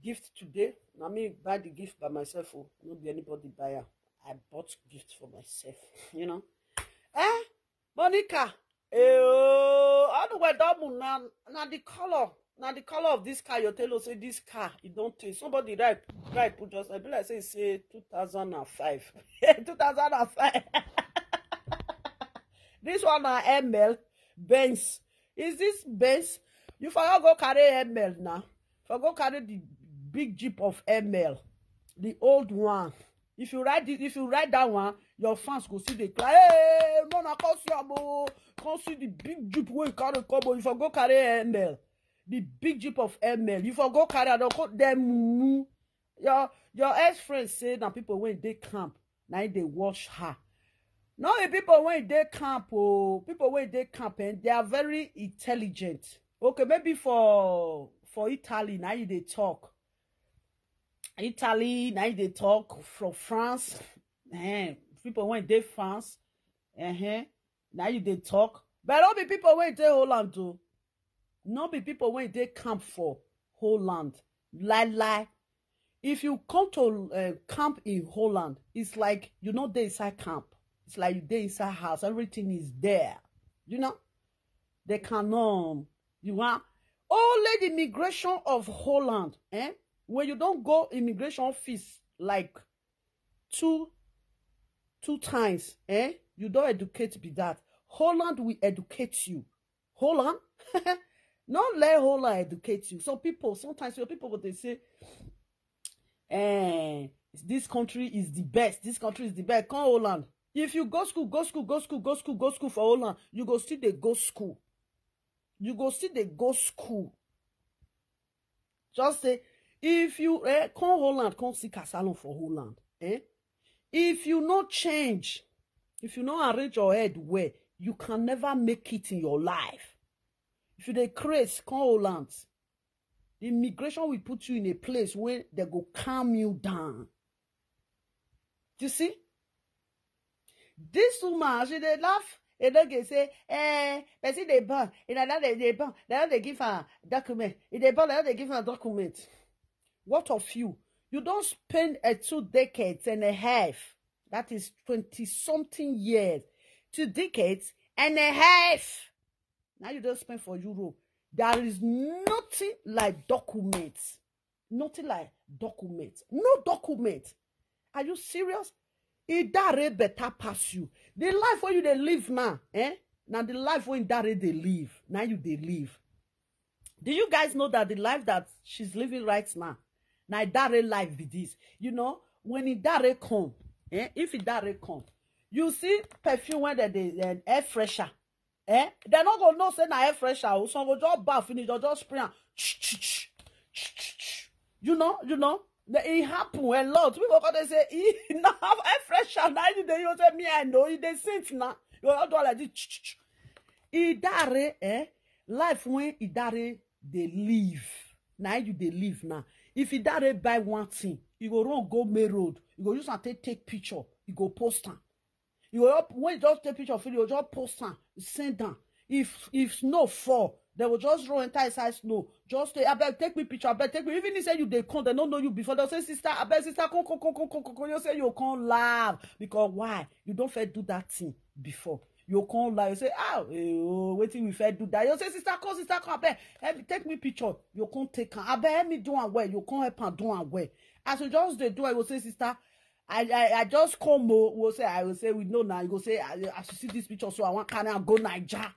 gift today. Na me buy the gift by myself o. No be anybody buy am. I bought gift for myself, you know. Eh? Monica, eh, oh, all the way down na, na the color, na the color of this car. You tell us say this car, e don tey. Somebody write, write put just, I be like say, say two thousand and five. Two thousand and five. This one na M L, Benz. Is this Benz? You for go carry M L now. For go carry the big Jeep of M L, the old one. If you ride it, if you ride that one, your fans go see the cry. "Hey, no, na come see am o. Come see the big Jeep wey you carry come o." You for go carry M L, the big Jeep of M L. You for go carry am, dem mumu. Your, your ex friend say na people wey dey camp, na im dey wash her. No be people wey dey camp o. People wey dey camp, eh, they are very intelligent. Okay, maybe for, for Italy, na you dey talk. Italy, na you dey talk. From France, eh, people wey dey France, eh, na you dey talk. But no be people wey dey Holland o. No be people wey dey camp for Holland. Lie, lie. If you come to, uh, camp in Holland, it's like you no dey inside camp. It's like you dey inside house. Everything is there. You know? They can, um, you want only the immigration of Holland, eh? When you don go immigration office like two, two times, eh? You don educate be that. Holland will educate you. Holland? No let Holland educate you. Some people, sometimes your people go dey say, "Eh, this country is the best. This country is the best." Come Holland. If you go school, go school, go school, go school, go school for Holland, you go still dey go school. You go still dey go school. Just say, if you, eh, come Holland, come see Casalon for Holland, eh? If you no change, if you no arrange your head well, you can never make it in your life. If you dey craze, come Holland. The immigration will put you in a place where they go calm you down. You see? This woman, she dey laugh. E no dey say, "Eh, person dey born. E na that dey, dey born. They no dey give her document. E dey born, they no dey give her document." What of you? You don spend a two decades and a half. That is twenty something years. Two decades and a half. Now you don spend for Europe. There is nothing like documents. Nothing like documents. No document. Are you serious? Idare better pass you. The life wey you dey live now, eh? Na the life wey Idare dey live, na you dey live. Do you guys know that the life that she's living right now, na Idare life be this? You know, when Idare come, eh? If Idare come, you see perfume wey dem dey, eh, air fresher, eh? Dem no go know say na air fresher o. Some go just baff finish, dem just spray am. You know, you know, e happen a lot. People come dey say, "E na air fresher na you dey use." Say, "Me, I know, e dey scent na." You go do like this. Idare, eh? Life wey Idare dey live. Na you dey live now. If you dare buy one thing, you go run go main road. You go use am take take picture. You go post am. You go up, when you just take picture of you, you go just post am, send am. If if snow fall, they will just run enter inside snow. Just say, "Abeg, take me picture, abeg, take me." Even if say you dey come, they don't know you before. They'll say, "Sister, abeg, sister, come, come, come, come, come, come, come." You say you can't laugh. Because why? You don't fair do that thing before. You can't lie. You say, "Ah, eh, oh, wetin we fair do that?" You say, "Sister, come, sister, come, abeg. Help me, take me picture." You can't take am. "Abeg, help me do am well." You can't help am do am well. As you just dey do, I will say, "Sister, I, I, I just come." Oh, will say, I will say, "We know now." You go say, "I, as you see this picture, so I want carry am go Niger."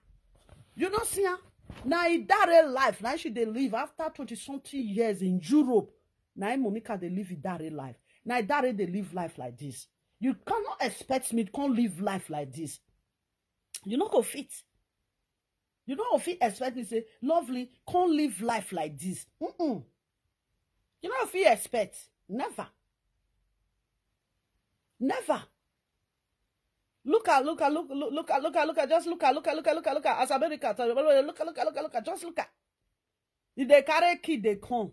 You know, see, ah, now in that real life, now she dey live after twenty something years in Europe. Now Monica dey live in that real life. Now that real dey live life like this. You cannot expect me to come live life like this. You no go fit. You no go fit expect me say, "Lovely, come live life like this." Mm-mm. You no fit expect. Never. Never. Look at, look at, look, look, look at, look at, look at, just look at, look at, look at, look at, look at, as America tell you, look at, look at, look at, just look at. If they carry kid, they come.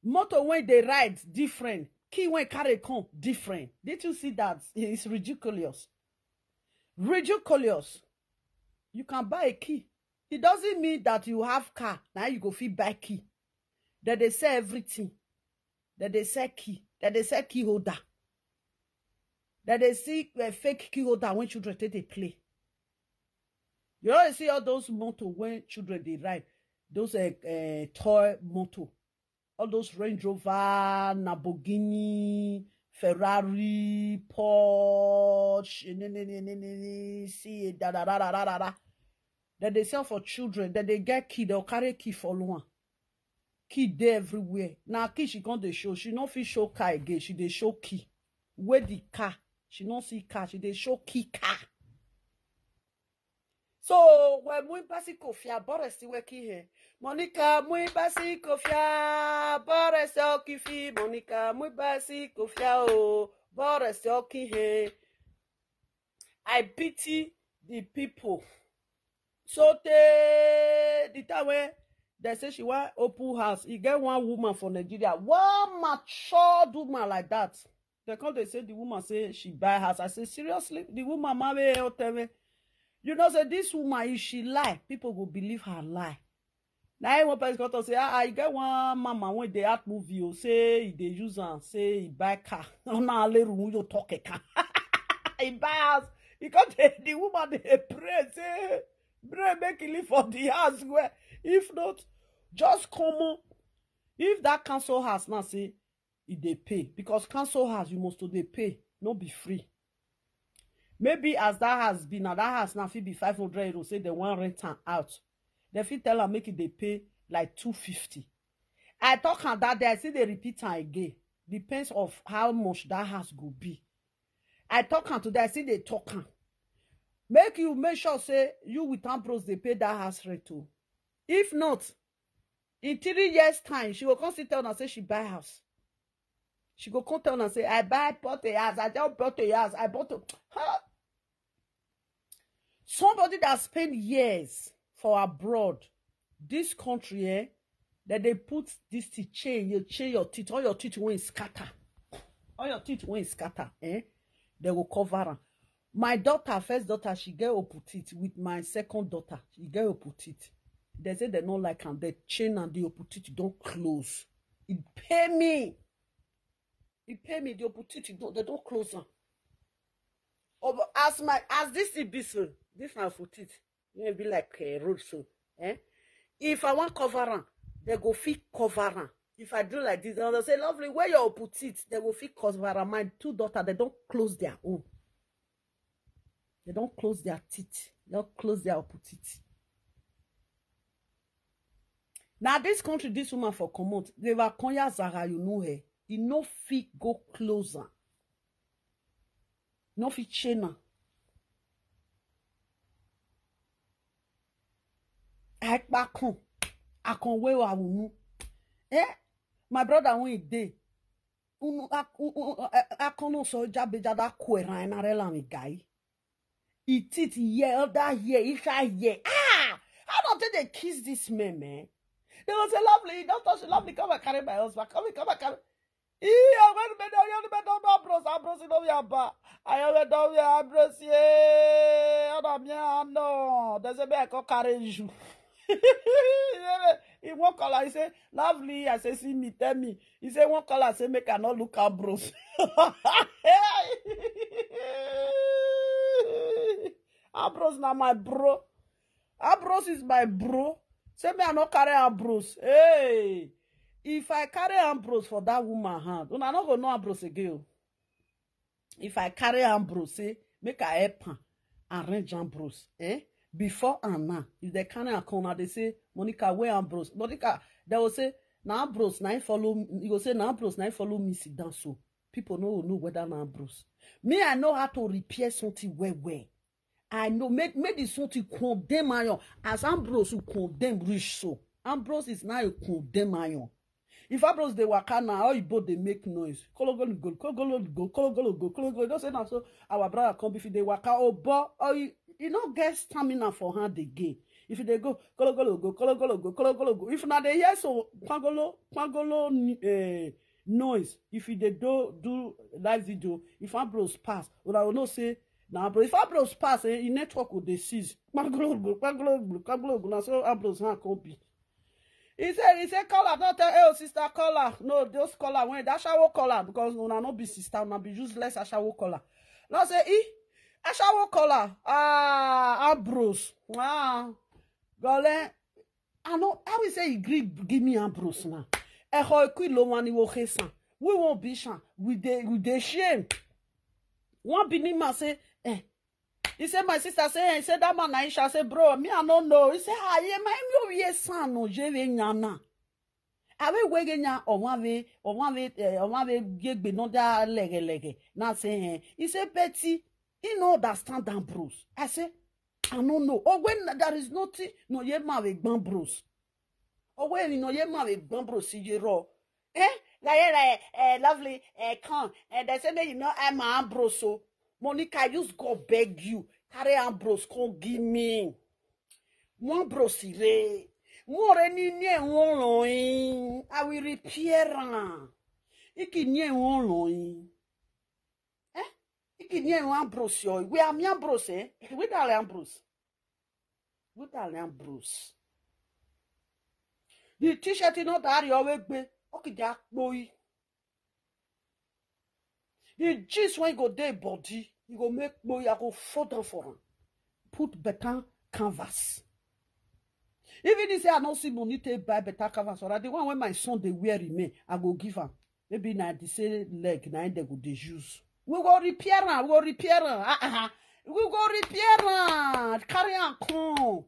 Motor when they ride different. Kid when carry come different. Did you see that? It's ridiculous. Ridiculous. You can buy a key. It doesn't mean that you have car. Now you go fit buy key. That they sell everything. That they sell key. That they sell key holder. That they see a fake key holder when children take they play. You always see all those motor when children they ride. Those uh, uh, toy motor. All those Range Rover, Lamborghini, Ferrari, Porsche, ne, ne, ne, ne, ne, ne, see, da, da, da, da, da, da, da. That they sell for children, that they get key, they'll carry key for one. Key there everywhere. Now key she can't they show. She not fit show car again. She they show key. Where the car? She not see car. She they show key car. So when we basi kofia, Boris still working here. Monica, we basi kofia, Boris okifi. Monica, we basi kofia, oh, Boris okihe. I pity the people. So the the time when they say she want open house, you get one woman for Nigeria, one matured woman like that. They come, they say the woman say she buy house. I say, "Seriously?" The woman marry hotel. You know, say this woman, if she lie, people go believe her lie. Now one person come to say, "Ah, I get one mama when they act movie, oh, say they use and say he buy car." No, no, later you talk a car. He buy house. He come the, the woman they pray, say, "Pray make he live for the house where. If not, just come on." If that council house now say, e dey pay, because council house you must to dey pay, no be free. Maybe as that house be now, that house now fit be five hundred euro, say they want rent am out. They fit tell am make e dey pay like two fifty. I talk am that day, I still dey repeat am again. Depends of how much that house go be. I talk am today, I still dey talk am. Make you make sure say you with Ambrose dey pay that house rent o. If not, in three years time, she go come still tell una say she buy house. She go come tell una say, "I buy, bought a house, I just bought a house, I bought a," huh? Somebody that spend years for abroad, this country, eh, that they put this thing, chain, you chain your teeth, all your teeth won't scatter. All your teeth won't scatter, eh? They will cover am. My daughter, first daughter, she get open teeth. With my second daughter, she get open teeth. They say they don't like am. The chain and the open teeth don't close. It pay me. It pay me. The open teeth, don't, they don't close am. Oh, but as my, as this thing be so, this my open teeth, you know, be like a road so, eh? If I want cover am, they go fit cover am. If I do like this, they'll say, "Lovely, where your open teeth?" They go fit cover am. My two daughter, they don't close their own. They don't close their teeth. They don't close their open teeth. Now this country, this woman for comot, they were Konya Zara, you know her. He no fit go closer. No fit chain am. Ekpakun, akonwe wa unu. Eh? My brother when he dey, unu, ak-, u-, u-, u-, eh, akono so jabe jada kweran na rela mi guy. He teeth here, other here, he shy here. Ah! How don't they kiss this man, man? You know, say, "Lovely, don't touch it, Lovely, come and carry my husband. Come and, come and carry." Iyo, when me don, when me don know Ambrose, Ambrose no be aba. I always don wear Ambrose, yeah. Ana mi ano. They say, "Me, I come carry you." He won't call her. He say, "Lovely." I say, "See me, tell me." He say, "Won't call her." Say, "Make I not look Ambrose." Ambrose na my bro. Ambrose is my bro. Say me, I no carry Ambrose. Hey, if I carry Ambrose for that woman hand, una no go know Ambrose again o. If I carry Ambrose, say, "Make I help am arrange Ambrose." Eh? Before and now, if they carry am come, now they say, "Monica, where Ambrose?" Monica, they will say, "Na Ambrose, na him follow me." You go say, "Na Ambrose, na him follow me sit down so." People no go know whether na Ambrose. Me, I know how to repair something well, well. I know, make, make the something condemn iron. As Ambrose will condemn rich so. Ambrose is now a condemn iron. If Ambrose dey waka now, all Igbo dey make noise. Kologologo, kologologo, kologologo, kologologo. Don't say na so our brother come. If he dey waka, oh, but, oh, he, he no get stamina for hand again. If he dey go, kologologo, kologologo, kologologo. If na dey hear so, kwangolo, kwangolo, eh, noise. If he dey do, do live video, if Ambrose pass, una go know say na Ambrose. If Ambrose pass, eh, him network go dey seize. Kwangologo, kwangologo, kwangologo. Na so Ambrose hand come be. He say, he say, "Caller, don't tell, hey, oh, sister caller." No, those caller, when that shower caller, because una no be sister, una be useless ashawo caller. No say, "Eh, ashawo caller, ah, Ambrose. Ah, gole." I know, I will say, he gree give me Ambrose now. Eho ekwi lo wani wo hesan. We won't be shan. We dey, we dey shame. One be me man say, eh. He said, "My sister," say, he said, "That man Aisha," say, "Bro, me, I don't know." He said, "Ah, yeah, my, me, oh, yes, son, no, jeve nyana." Awe wege nya, o wan we, o wan we, eh, o wan we, yegbe no da lege lege. Na say, eh. He said, "Betty, he no understand Ambrose." I say, "I don't know." Oh, when there is nothing, no, ye ma we Ambrose. Oh, when, you know, ye ma we Ambrose, ye raw. Eh? Like, eh, like, eh, Lovely, eh, come. Eh, they say, "Make you know I'm Ambrose." So, Monica, use God beg you. Carry Ambrose, come give me. One Ambrose, re. More ni ni won loin. I will repair am. Iki ni won loin. Eh? Iki ni won Ambrose yo. We are mi Ambrose, eh? We dale Ambrose. We dale Ambrose. The t-shirt, you know, that you always be. Okay, Jack boy. The jeans when go dey body, you go make boy, I go fold down for him. Put better canvas. Even if say I no see money to buy better canvas, or the one when my son dey wear remain, I go give am. Maybe na the same leg, na him they go dey use. We go repair am, we go repair am. Ah, ah, ah. We go repair am. Carry am come.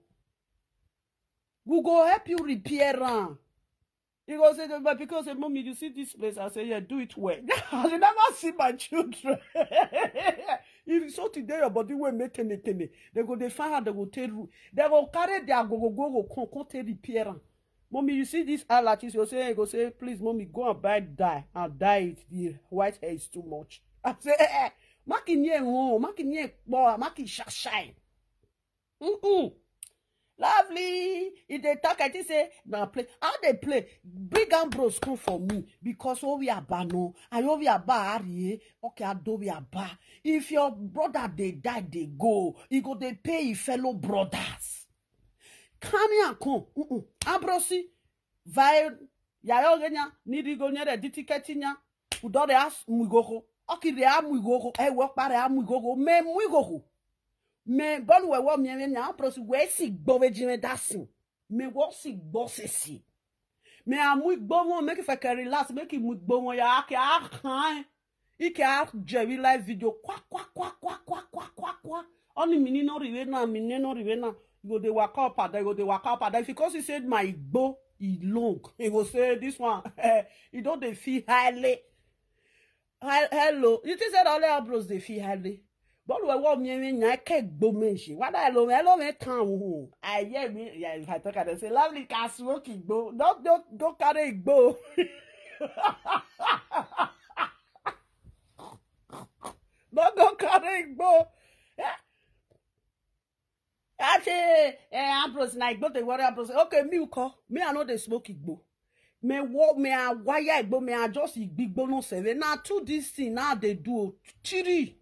We go help you repair am. He go say, "But because say, Mommy, you see this place?" I say, "Yeah, do it well." I dey never see my children. If so today your body will make tene tene, they go dey find out, they go take root. They go carry their go go go go come, come take repair am. "Mommy, you see this allergies?" You say, he go say, "Please, Mommy, go and buy dye and dye it. The white hair is too much." I say, "Eh, eh, mark in here, oh, mark in here, boy, mark it shy shy." Mm-mm. Lovely. If they talk, I think say, "Na play." How they play? Bring Ambrose come for me because oh, we are ba no. I oh, we are ba, are ye? Okay, I do, we are ba. If your brother they die, they go. He go they pay his fellow brothers. Come here, come. Mm-mm. Ambrose, vai, ya yo genya, ni di go nyere di tiketi nya. Udo de as muigogo. Oki de amuigogo. E wo pare amuigogo. Me muigogo. Me bon we wo mi me nya Ambrose we si gbo we jime dasin. Me wo si gbo sesi. Me amuigbo won, make if I can relax, make it muigbo won ya ke a kan. Ike a Jerry live video. Kwa, kwa, kwa, kwa, kwa, kwa, kwa, kwa. Only me no riwe na, me no riwe na. You go dey waka up and down, you go dey waka up and down. If you come see say my Igbo, e long. You go say this one, eh, you don't dey feel highly. Hel-, hello. You think say only Ambrose dey feel highly? But we want me, me, I can't go mention. What I love, I love it town. I hear me, yeah, if I talk, I say, "Lovely, can smoke Igbo. Don't, don't go carry Igbo." Don't go carry Igbo. Eh? I say, eh, Ambrose, na Igbo dey worry Ambrose. Okay, me, you call. Me, I no dey smoke Igbo. Me wo, me I wire Igbo, me I just Igbo no save. Na two this thing, now they do. Chiri.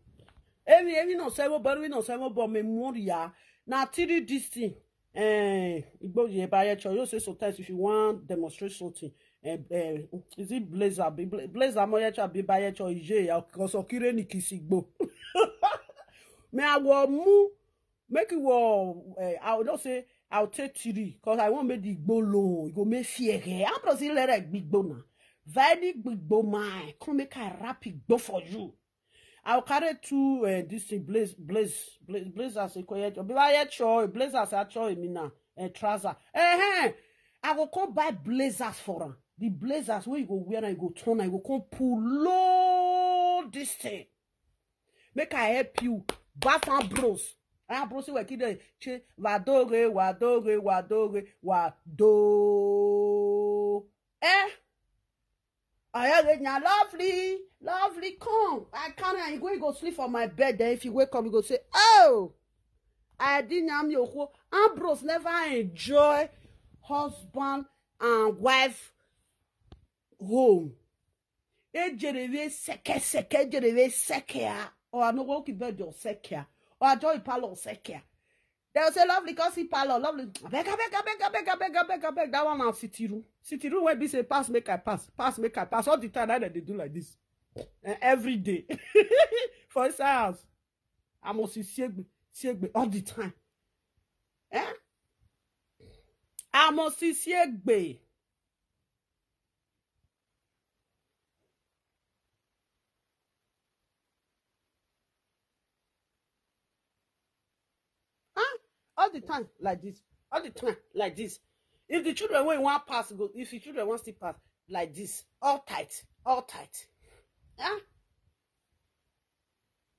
Every, every no seven, but we no seven, but me moria. Na three this thing. Eh, Igbo ye buy a cho. You say sometimes if you want demonstrate something, eh, eh, is it blazer? Be bla-, blazer mo ya cha be buy a cho ije ya, 'cause okire ni kisigbo. Me I will move. Make it war. Eh, I will not say I'll take three, 'cause I won't make the Igbo low. It go make fear here. I'm not saying let it big boner. Very big boner. Come make I rap it go for you. I'll carry two, uh, this thing, blaze, blaze, blaze, blazers. Be buy a cho, blazers, a cho, mina, and trouser. Eh, eh. I go come buy blazers for her. The blazers where you go wear and you go turn and you go come pull low this thing. Make I help you. Bath and bros. And bros we kid che wadoge, wadoge, wadoge, wado. Eh? I hear it now, lovely, lovely, come. I can't, and you go, you go sleep on my bed. Then if you wake up, you go say, "Oh, I didn't am your." Ambrose never enjoy husband and wife home. Ejereve seke seke, ejereve sekea. Or I no go ki bed your sekea. Or I joy palo sekea. They'll say, "Lovely, come see palo, lovely." I beg, I beg, I beg, I beg, I beg, I beg, I beg. That one now city room. City room where be say, "Pass, make I pass. Pass, make I pass." All the time that they do like this. Eh, every day. For his house. I must see Siegbe, Siegbe all the time. Eh? I must see Siegbe. Huh? All the time like this. All the time like this. If the children wey wan pass go, if the children wan still pass like this, all tight, all tight. Huh?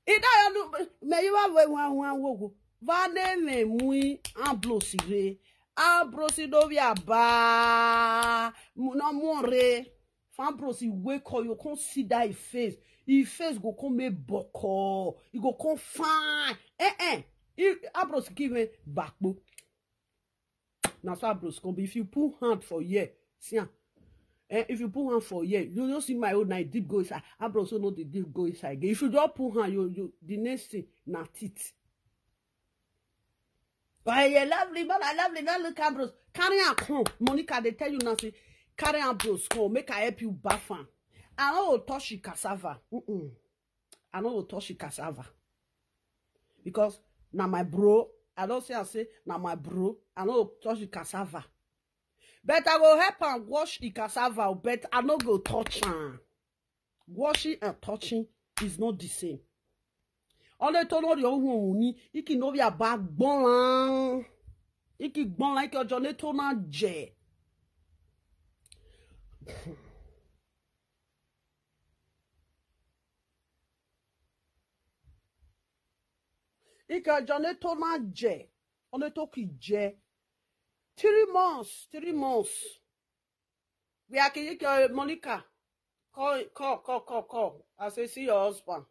Ida ya nu me you are we wan wan wogo. Va ne me mui ambrosi re. Ambrosi no we aba. Mu-, no more. If Ambrose wake up, you come see that his face. His face go come make boko. He go come fine. Eh, eh. He, Ambrose give me backbone. Na so Ambrose come be. If you put hand for here, see am. Eh, if you put hand for here, you no see my own, na e deep go inside. Ambrose no dey deep go inside again. If you just put hand, you, you, the next thing na teeth. But you lovely, but I lovely, not look Ambrose. Carry am come. Monica, they tell you now, say, "Carry Ambrose come, make I help you baff am." I no go touch the cassava. Mm-mm. I no go touch the cassava. Because na my bro. I don't say I say, "Na my bro." I no go touch the cassava. But I go help am wash the cassava, but I no go touch am. Washing and touching is not the same. Ole to no ri ohun ni, iki no bi aba gbonran. Iki gbonran, iki ojo ne to na je. Iki ojo ne to na je. Ole to ki je. Three months, three months. We are ki-, ki-, Monica. Call, call, call, call, call. I say, "See your husband."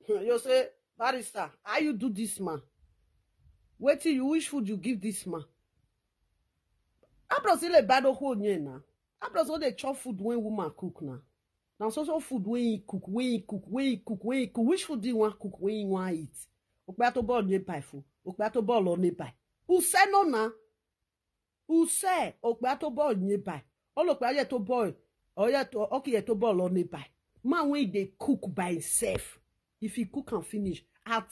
You say, "Barrister, how you do this man? Wetin you, which food you give this man?" Ambrose le bad ho nye na. Ambrose no dey chop food when woman cook na. Na so so food when he cook, when he cook, when he cook, when he cook. Which food do you want cook when you want eat? Okpa to ball nearby food. Okpa to ball on nearby. Who say no na? Who say okpa to ball nearby? All okpa yet to ball. Or yet to, okay, yet to ball on nearby. Man when they cook by himself. If he cook and finish at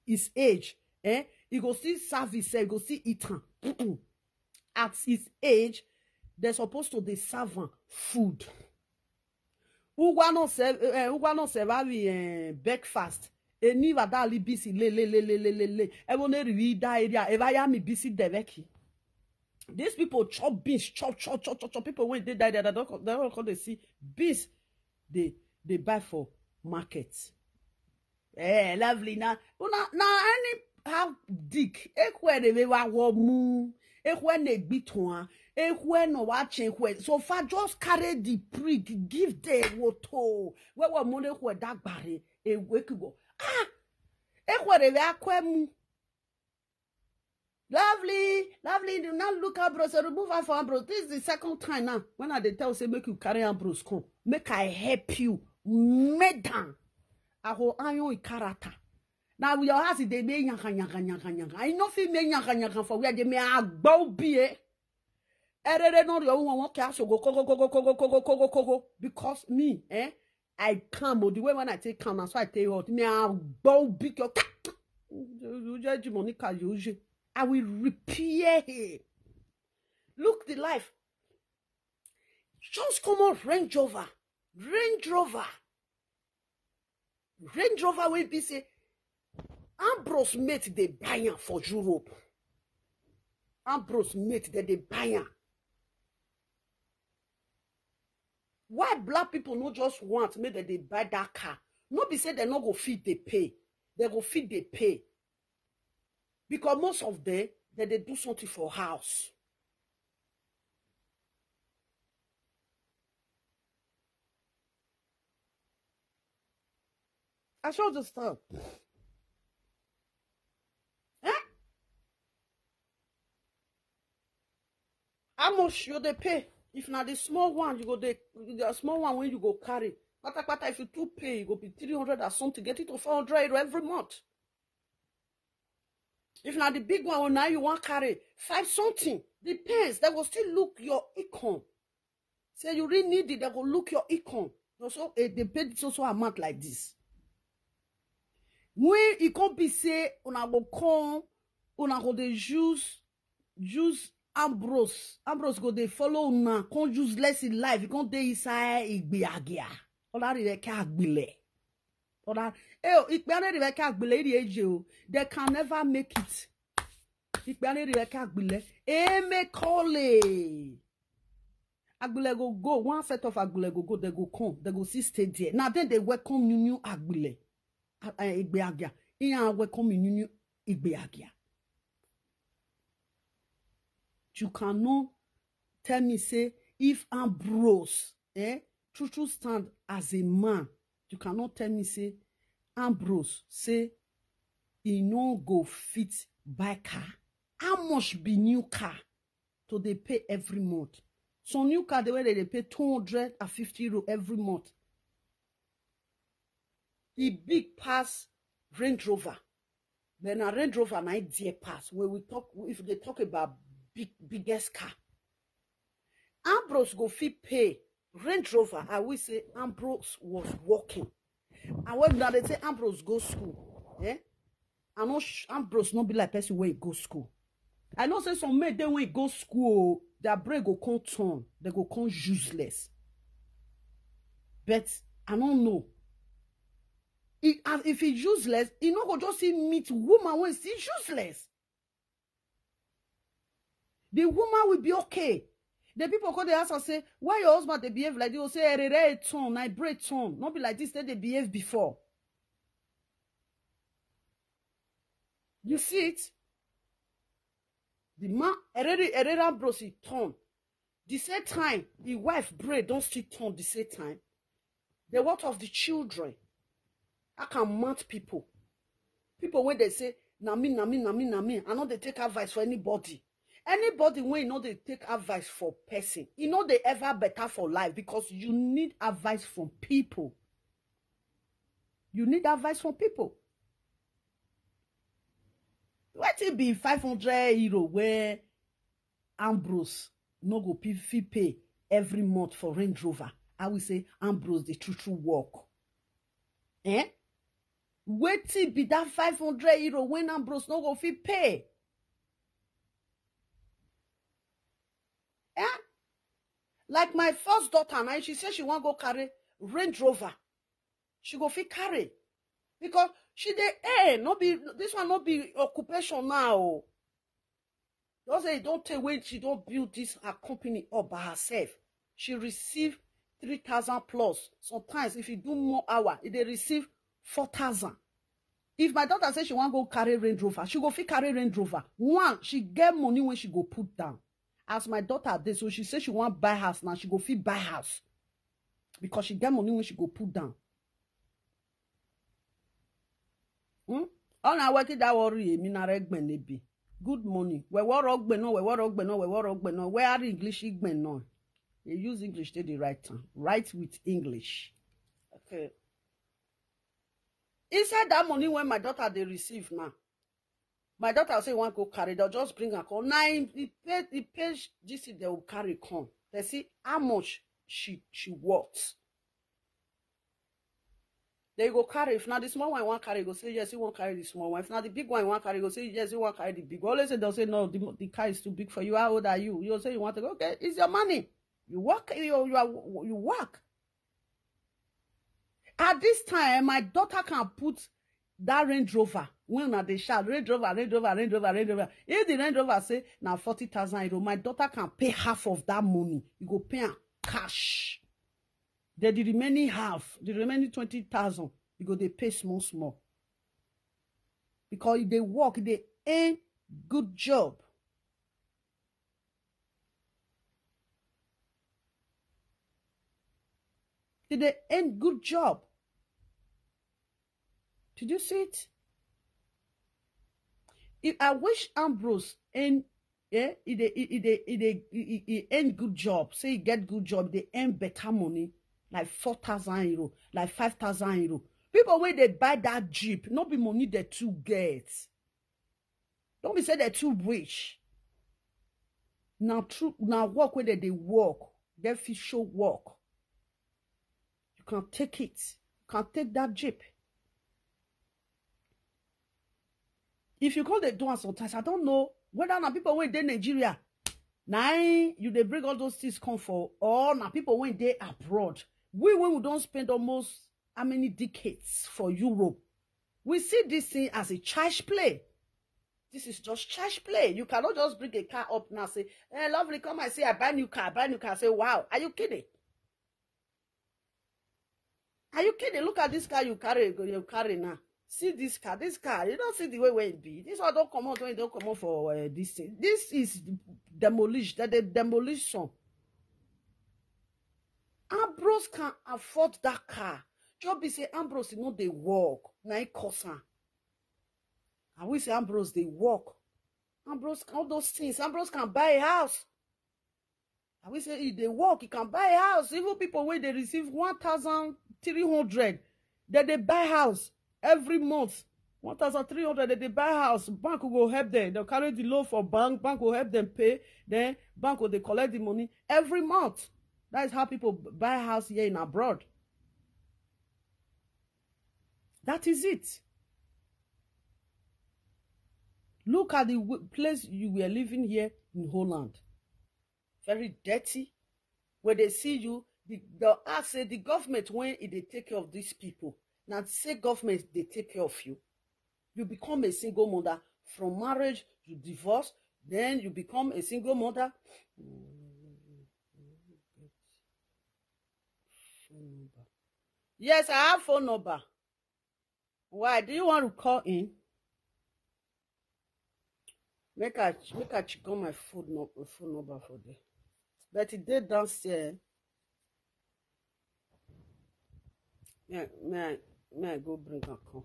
his age, eh? He go still serve himself, he go still eat am. Mm-mm. At his age, they're supposed to dey serve am food. Ugwa no serve, eh, ugwa no serve am, eh, breakfast. Eni vada li bisi le, le, le. Evo ne rivi da area, eva ya mi bisi deveki. These people chop beans, chop, chop, chop, chop, chop. People when they die, they don't, they don't come, they see beans they, they buy for market. Eh, lovely. Now, una, now, any how dick, ekwe de ve wa wo mu, ekwe ne gbitwa, ekwe no wa chen kwe. So far, just carry the prig, give them water. We wa mo ne kwe dagbare, e weki go. Ah, ekwe de ve akwe mu. Lovely, lovely, you now look Ambrose, remove her for Ambrose. This is the second time now when I dey tell say make you carry Ambrose come. Make I help you. Madam, I go iron your character. Now your house dey make yanka yanka yanka yanka. I no fit make yanka yanka for where they may agbo be. Erere no your one one cast go kogo kogo kogo kogo kogo kogo because me, eh? I come, but the way when I take come, that's why I take out. Me I go big your Monica Yoje. I will repair him. Look the life. Just come on, Range Rover. Range Rover. Range Rover will be say, Ambrose mate they buy am for Europe. Ambrose mate that they buy am. Why black people no just want make that they buy that car? No be say they no go fit they pay. They go fit they pay. Because most of them, that they do something for house. I should understand. Eh? How much you they pay? If not the small one, you go the, the small one when you go carry. Pata pata, if you too pay, you go be three hundred or something. Get it to four hundred euro every month. If not the big one, now you want carry five something. Depends. They will still look your income. Say you really need it, they go look your income. Also, eh, they pay so so amount like this. When it can't be say, una go come, una go they use, use Ambrose. Ambrose go they follow una, come useless in life. You can't dey inside Igbiagia. Ola Rebecca Agbile. Ola, eh, Ikpeane Rebecca Agbile, iri eje o. They can never make it. Ikpeane Rebecca Agbile. Eme Kole. Agbile go go. One set of Agbile go go. They go come. They go see stay there. Now then they welcome new new Agbile. A- a- Igbiagia. Iya welcome new new Igbiagia. You cannot tell me say if Ambrose, eh, true true stand as a man, you cannot tell me say Ambrose say he no go fit buy car. How much be new car to they pay every month? Some new car the way they pay two hundred and fifty euro every month. He big pass Range Rover. Then a Range Rover na dear pass. When we talk, if they talk about big biggest car, Ambrose go fit pay Range Rover. I will say Ambrose was working. And when now they say Ambrose go school, eh? I know sh- Ambrose not be like person where he go school. I know say some men they when he go school, their brain go come turn, they go come useless. But I don't know. If, if he useless, he not go just see meet woman when still useless. The woman will be okay. The people call the house and say, "Why your husband they behave like this?" They will say, "Erere turn, I break turn." Not be like this, then they behave before. You see it? The man, Erere, Erere Ambrose turn. The same time, the wife brain don't still turn the same time. The what of the children? I can mount people. People when they say, "Na me, na me, na me, na me." I know they take advice for anybody. Anybody when you know they take advice for person, you know they ever better for life because you need advice from people. You need advice from people. What it be five hundred euro where Ambrose no go pay, fit pay every month for Range Rover? I will say Ambrose the true true work. Eh? Wait till be that five hundred euro when Ambrose no go fit pay. Eh? Like my first daughter now, she said she want go carry Range Rover. She go fit carry because she dey earn. No be this one, no be occupation now. Just say e don tey when she don build this her company up by herself. She receive three thousand plus. Sometimes if you do more hour, e dey receive four thousand. If my daughter say she wan go carry Range Rover, she go fit carry Range Rover. One, she get money when she go put down. As my daughter dey, so she say she wan buy house now, she go fit buy house because she get money when she go put down. Hmm? All na wetin that worry emi na regben be. Good morning. Where what rug no, where what rug no, where what rug no, where are English igben no? They use English, they the right time. Write with English. Okay. Inside that money when my daughter they receive now, my daughter say one go carry, they'll just bring her call. Now he pay the page this is they will carry come. They see how much she she worth. They go carry. If not the small one you want carry, go say yes, you want carry the small one. If not the big one you want carry, go say yes, you want carry the big one. Always say they'll say no, the, the car is too big for you. How old are you? You'll say you want to go. Okay, it's your money. You work. You you are you work. At this time, my daughter can put that Range Rover. When una dey shout Range Rover, Range Rover, Range Rover, Range Rover. If the Range Rover say na forty thousand euro, my daughter can pay half of that money. You go pay am cash. Then the remaining half, the remaining twenty thousand, you go dey pay small small. Because if they work, they earn good job. Did they earn good job? Did you see it? If I wish Ambrose and yeah, he dey he he dey he dey he, he, he earn good job. Say he get good job, they earn better money, like four thousand euro, like five thousand euro. People when they buy that jeep, not be money they too get. Don't be say they're too rich. Now true now work where they, they work. They fit show work. You can take it. You can take that jeep. If you call the do am sometimes, I don't know whether na people wey dey Nigeria na im you dey bring all those things come for, or na people wey dey abroad. We when we don spend almost how many decades for Europe, we see this thing as a church play. This is just church play. You cannot just bring a car up now say, "Hey, lovely, come and see, I buy new car, I buy new car." Say, "Wow, are you kidding? Are you kidding? Look at this car you carry, you carry now. See this car, this car. You don't see the way where it be. This one don't come out when it don't come out for uh, this thing. This is demolish. That the demolition. Ambrose can afford that car. Just be say Ambrose, you know they work. Na it cost am. And we say Ambrose they work. Ambrose all those things. Ambrose can buy a house. And we say if they work, he can buy a house. Even people where they receive one thousand three hundred, then they buy house every month. One thousand three hundred, then they buy house. Bank will help them. They'll carry the loan for bank. Bank will help them pay. Then bank will they collect the money every month. That is how people b- buy house here in abroad. That is it. Look at the w- place you were living here in Holland. Very dirty. When they see you, the, they'll ask say the government when it they take care of these people. Now say government they take care of you. You become a single mother. From marriage, you divorce, then you become a single mother. Phone number. Yes, I have phone number. Why? Do you want to call in? Make I make I check on my phone number phone number for there. But it did downstairs. Yeah, may I may I go bring her come.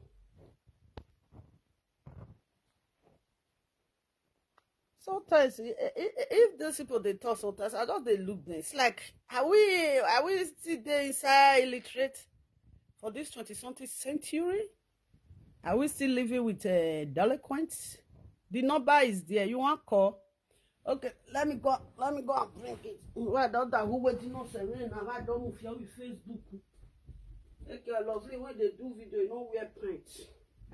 Sometimes i- i- i- if those people they talk sometimes I just they look them. It's like are we are we still there inside illiterate for this twenty something century? Are we still living with uh, delinquents? The number is there. You want call? Okay, let me go. Let me go and bring it. Well, I don't know who waiting on Serena. I don't move your Facebook. Take your lovely when they do video, you know wear pants.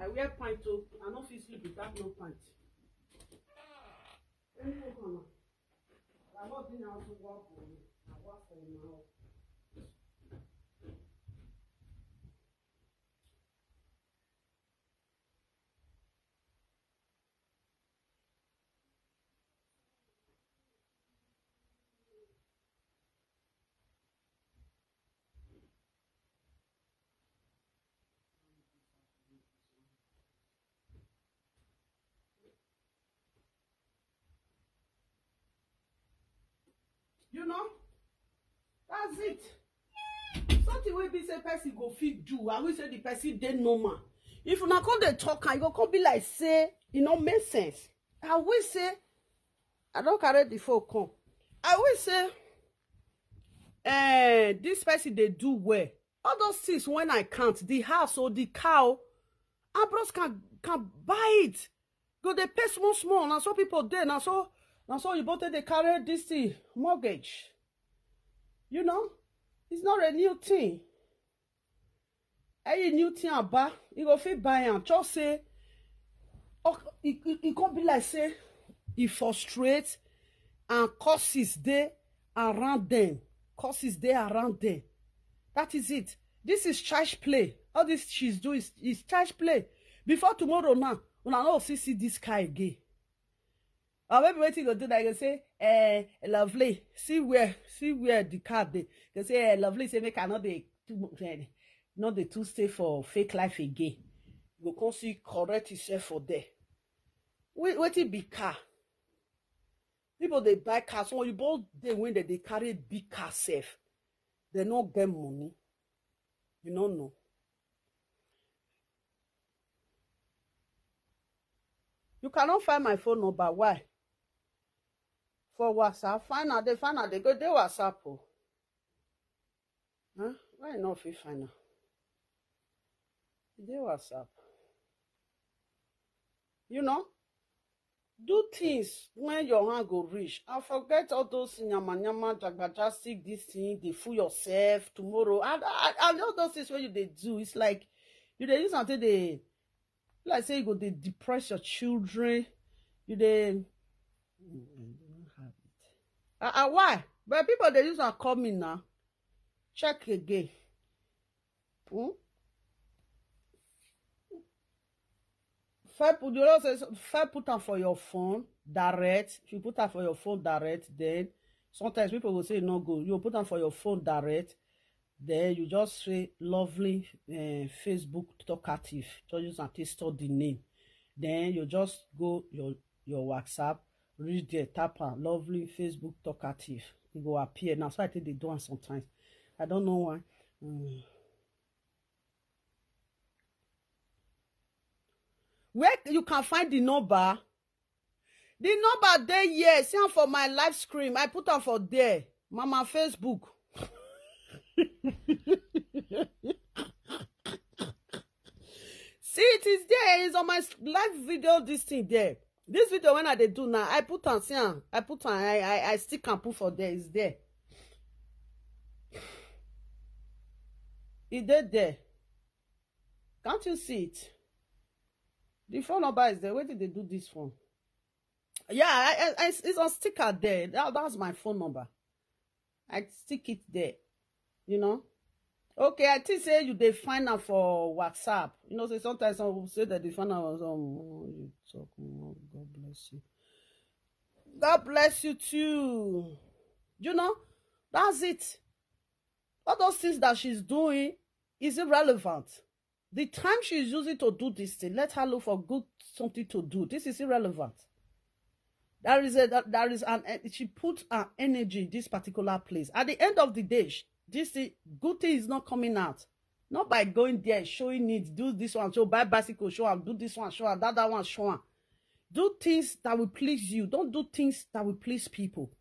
I wear pants too. I don't feel sleep without no pants. Let me go, Mama. I'm not doing how to walk for you. I walk for you now. You know, that's it. Something wey be say person go fit do, I will say the person dey normal. If una come dey talk am, e go come be like say e no make sense. I wish say I don carry the phone come. I wish say eh, this person dey do well. All those things when I count, the house or the cow, Ambrose can can buy it. Go dey pay small small. Na so people dey. Na so na so you both dey carry this thing mortgage. You know, it's not a new thing. Any new thing I buy, you go fit buy am. Just say, oh, it, it, it can't be like say e frustrate and causes dey around them. Causes dey around them. That is it. This is church play. All this she's doing is, is church play. Before tomorrow now, una no see see this car again. Or maybe wetin you go do na you go say, eh, lovely, see where see where the car dey. You go say, eh, lovely, say make I no dey too much, eh, no dey too stay for fake life again. You go come see correct yourself for there. Wait, wetin be car? People dey buy car. Some oyibo dey when dem dey carry big car sef. Dem no get money. You no know. You cannot find my phone number. Why? For WhatsApp, find out, they find out, they go, they WhatsApp. Oh. Huh? Why not fit find out? They WhatsApp. You know, do things when your hand go reach and forget all those nyama nyama jagbajastic this thing, they fool yourself tomorrow. And, and, and all those things when you they do, it's like you they use until they like say you go they depress your children. You they uh, uh, why? But people they use are coming now. Check again. Hmm? First put you know say first put am for your phone direct. If you put am for your phone direct, then sometimes people will say no go. You put am for your phone direct, then you just say lovely uh, Facebook talkative. Just use and take store the name. Then you just go your your WhatsApp, reach there, tap am, lovely Facebook talkative. It go appear. Now so I think they do am sometimes. I don't know why. Mm. Where you can find the number? The number dey here. See am for my live screen. I put am for there. Mama Facebook. See, it is there. It's on my live video. This thing there. This video when I dey do now, I put am. See am. I put am. I I, I stick and put for there. It's there. It dey there. Can't you see it? The phone number is there. Where did they do this one? Yeah, I, I, I, it's on sticker there. That, that's my phone number. I stick it there. You know. Okay, I think say you dey find am for WhatsApp. You know, say sometimes some people say that they find am on some. Oh, you talk more. God bless you. God bless you too. You know, that's it. All those things that she's doing is irrelevant. The time she's using to do this thing, let her look for good something to do. This is irrelevant. There is a that- there is an en- she put her energy in this particular place. At the end of the day, sh- this thing, good thing is not coming out. Not by going there, showing it, do this one, show buy bicycle, show and do this one, show and that that one, show am. Do things that will please you. Don't do things that will please people.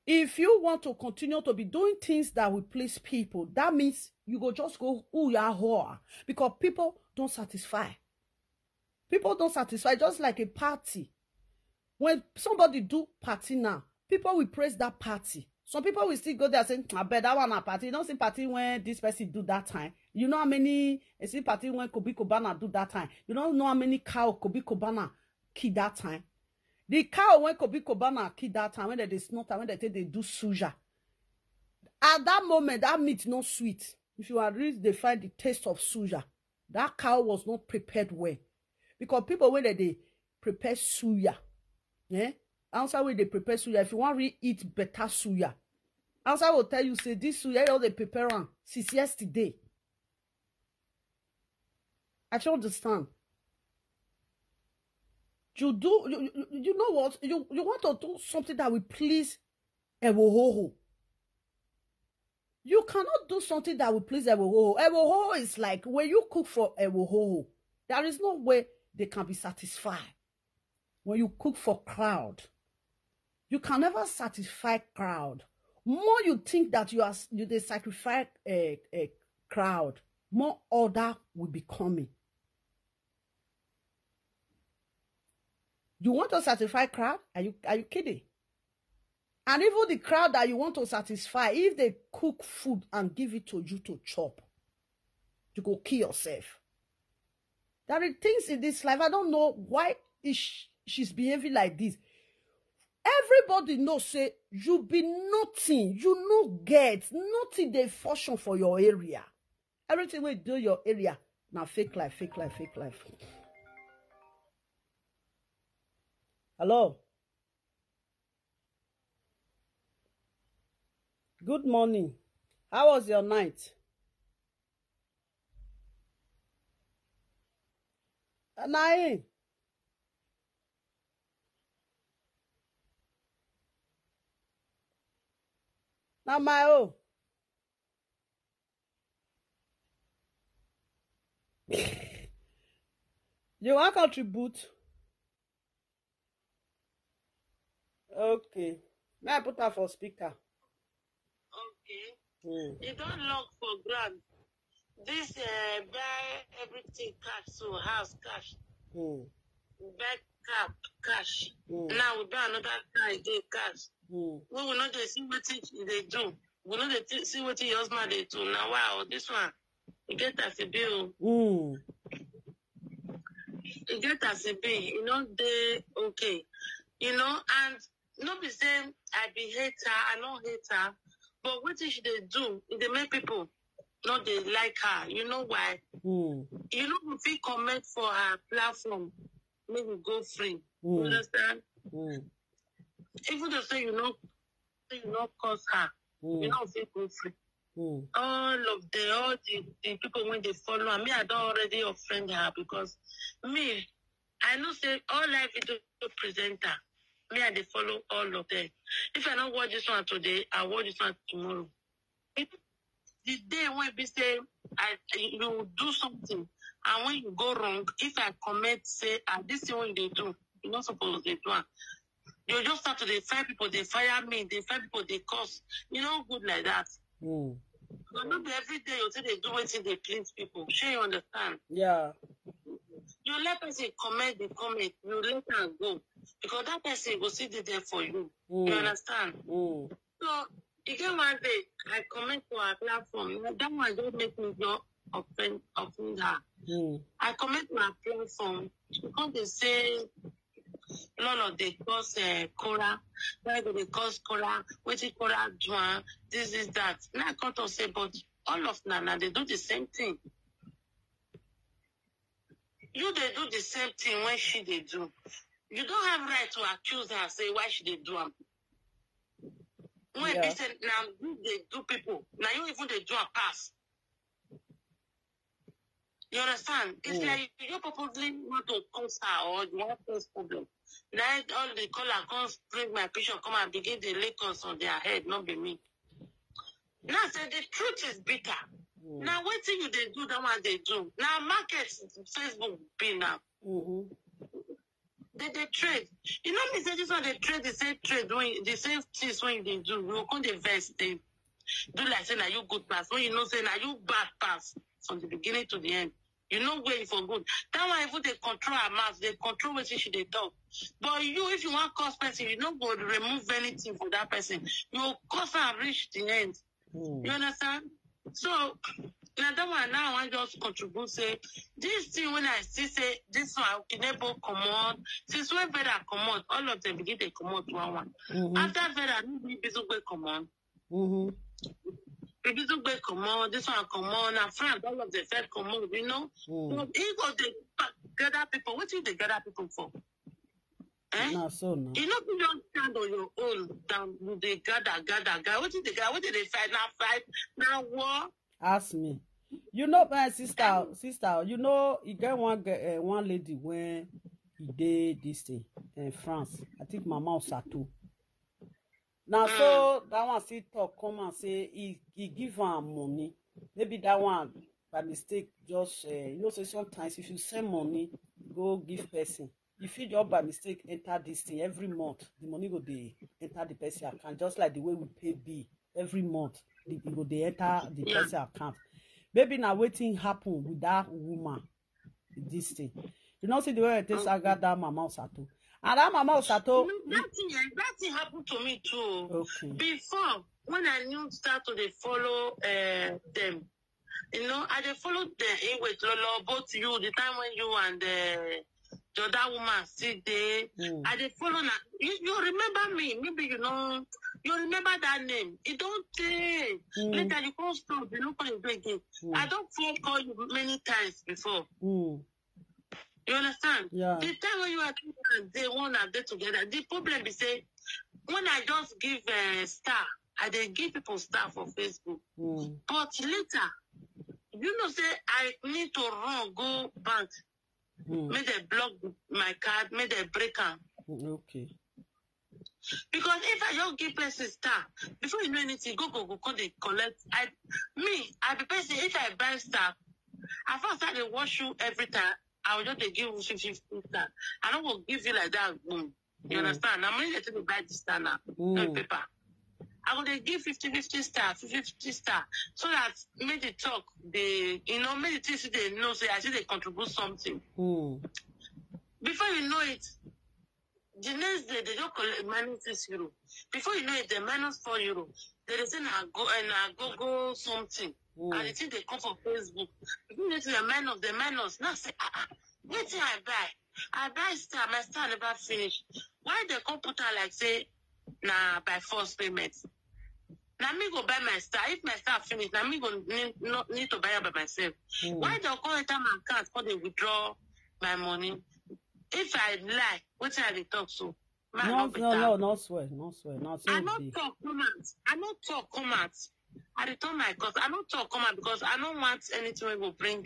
If you want to continue to be doing things that will please people, that means you go just go ooh ya hoa because people don't satisfy. People don't satisfy just like a party. When somebody do party now, people will praise that party. Some people will still go there and say, I bet that one a party. You don't see party when this person do that time. You know how many you see party when Kobe Kobana do that time. You don't know how many cow Kobe Kobana killed that time. The cow when Kobe Kobana killed that time, when they, they snort, when they take they do suya. At that moment, that meat not sweet. If you are really they find the taste of suya, that cow was not prepared well. Because people when they, they prepare suya, eh? Outside when they prepare suya, if you want to eat better suya, outside will tell you say this suya you they prepare am since yesterday. I don't understand. You do you, you, you know what? You you want to do something that will please Ewohoho. You cannot do something that will please Ewohoho. Ewohoho is like when you cook for Ewohoho, there is no way they can be satisfied. When you cook for crowd, you can never satisfy crowd. More you think that you are you dey sacrifice a, a crowd, more order will be coming. You want to satisfy crowd? Are you are you kidding? And even the crowd that you want to satisfy, if they cook food and give it to you to chop, you go kill yourself. There are things in this life. I don't know why is sh- she's behaving like this. Everybody know say you be nothing. You no get nothing. They function for your area. Everything we do your area now fake life, fake life, fake life. Hello. Good morning. How was your night? Anae. Na my own. You wan contribute? Okay. May I put am for speaker? Okay. Mm. E don lock for ground. This uh, buy everything cash, so house cash. Mm. Buy car cash. Mm. Now we buy another car again cash. Mm. We will not dey see wetin e dey do. We no dey see wetin your husband dey do. Now wow, this one e get as e be o. Mm. E get as e be. E no dey okay. You know, and no be say I be hater, I no hate her, but wetin she dey do, e dey make people no dey like her. You know why? Mm. You no go fit comment for her platform make we go free. Mm. You understand? Mm. Even though say you no say you no cause her, mm. You no fit go free. Mm. All of the all the, the people when they follow her, me I don't already offend her because me I know say all live video presenter, me I dey follow all of them. If I don't watch this one today, I watch this one tomorrow. If the day when we say I you do something and when you go wrong, if I comment say ah this thing when they do, you not supposed to do am. You just start to dey find people, they fire me, they find people, they curse. You know, good like that. Mm. But not be every day you say they do wetin dey please people. Shey you understand? Yeah. You let person comment the comment, you let am go because that person go still dey there for you. Mm. You understand? Mm. So e get one day I comment for her platform. Na that one just make me just offend offend her. Mm. I comment for her platform. She come dey say Lolo dey cause uh, Kora. Why go dey cause Kora? Wetin Kora do am? This is that. Now I come talk say, but all of na na dey do the same thing. You dey do the same thing when she dey do. You don't have right to accuse her say why she dey do am. When yeah. Be say now you dey do people. Now you even dey do a pass. You understand? It's mm. Like you probably want to cause her or you want to cause problem. Now all the caller comes bring my picture, come and begin the Lagos on their head, not be me. Now say the truth is bitter. Mm. Now wait till you they do that one they do. Now market Facebook be now. Mm-hmm. They they trade. You know me say this one they trade the same trade when the same things when they do. We will come the vest them. Do like say now you good pass. When you know say now you bad pass from the beginning to the end. You know where you for good. That one even they control her mouth. They control what she they talk. But you, if you want cause person, you don't go remove anything for that person. You cause and reach the end. Mm. You understand? So now that one now I just contribute say this thing when I see say this one enable command since when Vera command all of them begin they command one one. Mm-hmm. After Vera, maybe this will command. Mm-hmm. If this will command, this one command, and friend all of them felt command, you know. Mm. So he go the gather people. What do they gather people for? Eh? Now so now. You know, you don't stand on your own. Down, they gather, gather, gather. What did they gather? What did they fight? Now fight, now war. Ask me. You know, my sister, sister. You know, you get one uh, one lady when he did this thing in France. I think Mama Osato. Now, mm. So that one see talk come and say he he give her money. Maybe that one by mistake just uh, you know say sometimes if you send money go give person You fit just by mistake enter this thing every month. The money go dey enter the person account, just like the way we pay bill every month. The, e go dey enter the person account. Maybe na wetin happen with that woman, this thing. You know, see the way I take saga that mama Osato. And that mama Osato, That thing, eh, that thing happened to me too. Okay. Before, when I knew start to dey follow uh, them, you know, I dey follow them in with Lolo, both you, the time when you and uh, the other woman sit there. Mm. I dey follow now. You, you remember me? Maybe you know. You remember that name? It don't take. Mm. Later you come stop. You no come do again. Mm. I don't phone call you many times before. Mm. You understand? Yeah. The time when you are two and they one and they together, the problem is say when I just give uh, star, I dey give people star for Facebook. Mm. But later, you know say I need to run go bank, Mm. make they block my card, make they break am. Mm, okay. Because if I just give person star, before you know anything, go go go come dey collect. I me, I be person. If I buy star, I first I dey watch you every time. I will just dey give you fifty fifty star. I no go give you like that. Boom. You Mm. Understand? Na money dey take dey buy this star now. No Mm. paper. I go dey give fifty fifty star, fifty fifty star, so that make the talk dey, you know, make the thing still dey know say I still dey contribute something. Mm. Before you know it, the next day they just collect minus six euro. Before you know it, they minus four euro. They dey say na go and na go go something. And the Mm. thing dey come for Facebook. Before you know it, they minus, they minus. Now say, ah, ah, wetin I buy? I buy star, my star never finish. Why they come put am like say na by force payment? Na me go buy my star. If my star finish, na me go need, no, need to buy am by myself. Mm. Why they come enter my account, come dey withdraw my money? If I lie, wetin I dey talk so? Man, No, be no, that. No, no swear, no swear. No, so I it no be. Talk come out. I no talk come out. I dey turn my cause. I no talk come out because I no want anything wey go bring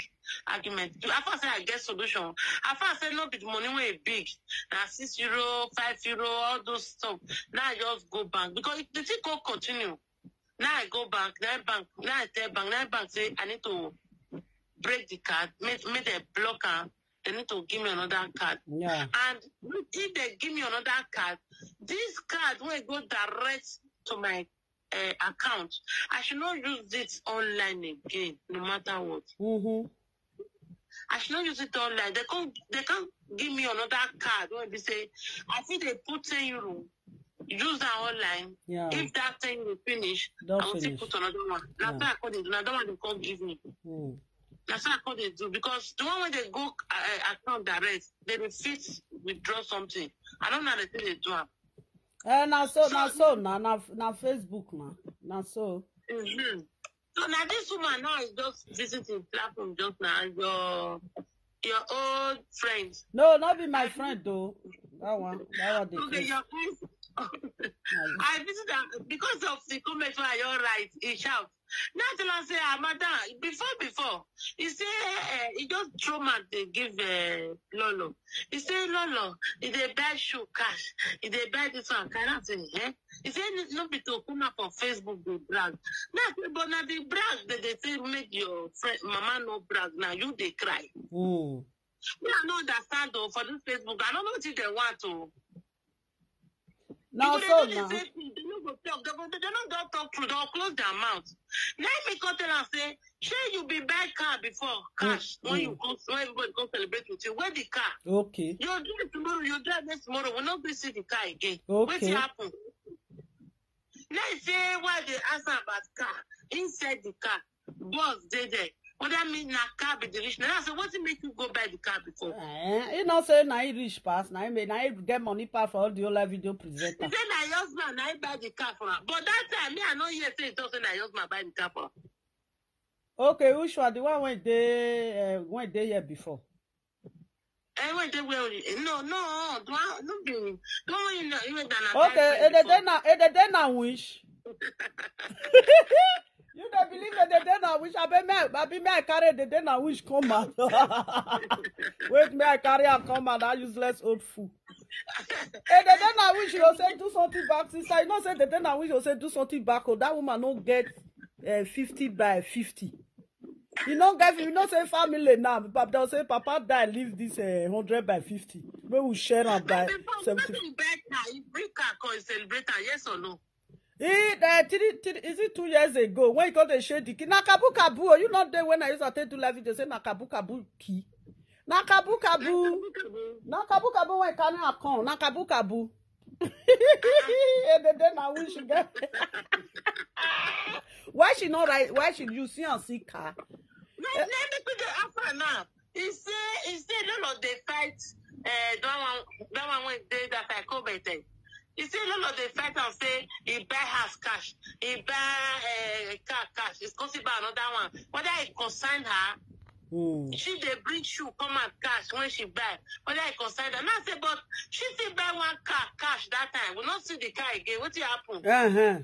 argument. I first say I get solution. I first say no be the money wey e big. Na six euro, five euro, all those stuff. Now I just go bank because if the thing go continue, now I go bank, now bank, now I tell bank, now bank say I need to break the card, make, make them block am. They need to give me another card. Yeah. And if they give me another card, this card will go direct to my uh, account. I should not use it online again, no matter what. Mm-hmm. I should not use it online. They can't, they can't give me another card when they say I think they put ten euro, use that online. Yeah. If that ten euro finish, Don't I will still finish. Put another one. That's Yeah. Why I call it. Another one they can't give me. Mm. That's why I call it do because the one when they go uh, account direct, they dey fit withdraw something. I don't know the thing they do am. Eh, na so, So- na so, na, na, na Facebook, na, na so. Mm-hmm. So now this woman now is just visiting platform just now. Your your old friend. No, not be my friend though. That one, that one. They Okay, close. Your friend. Na- I visit her because of the comment where I all write. He shout. Now tell her say, ah, madam. Before before, he say uh, he just throw mouth dey give uh, Lolo. He say Lolo, he dey buy shoe cash. He dey buy this one. Can I say, eh? He say no be to come out for Facebook dey brag. Now, but na the brag that they say make your friend mama no brag. Now you dey cry. Mm. Me I no understand though for this Facebook. I don't know what they want to. Now People so dey do now. The same thing. They no go talk. They, go, they no don talk true. They go close their mouth. Now me come tell am say, shey you be buy car before cash when you Mm. Go when everybody come celebrate with you. Where the car? Okay. You drive tomorrow. You drive next tomorrow. We no be see the car again. Okay. Wetin happen? Now he say why they ask am about car inside the car. Boss dey there. What that mean? Na car be the rich. Now I say, what make you go buy the car before? Eh, you know say na he rich pass, na him, na him get money pass for all the whole live video He presenter. Say na your husband na he buy the car for her. But that time me I no hear say he talk say na your husband buy the car for her. Okay, which one? The one when they uh, when they here before. Eh, when they well, no, no, do I, no be, no, you know, you know, Okay, and then na, and then na wish. You don't believe me? Then na wish. I be me, I be me. I carry the then na wish come out. Wait, me I carry am come out. That useless old fool. And then na wish you say do something back sister. You know say the then na wish you say do something back. Oh, that woman no get uh, fifty by fifty. You know, guys, you know say family now. But they'll say Papa die, leave this uh, hundred by fifty. Wey we share am by Before, seventy. When you buy car, you bring car come celebrate am, yes or no? He uh, three, three, is it two years ago when he got a shady kid? Na kabu kabu, oh, you not there when I used to take do live video say na kabu kabu key. Na kabu kabu. Na kabu kabu when carry am come. Na kabu kabu. And then I wish you get. Why she not right? Why she you see and see car? No, let me put the offer now. He say, he say, no, no, they fight. Uh, that one, that one when they that I come back then. He say, no, no, they fight and say he buy house cash, he buy uh, car cash. It's considered by another one. Whether he consign her, Hmm. she they bring shoe come and cash when she buy. Whether he consign her, now say, but she still buy one car cash that time. We not see the car again. What will happen? Uh-huh.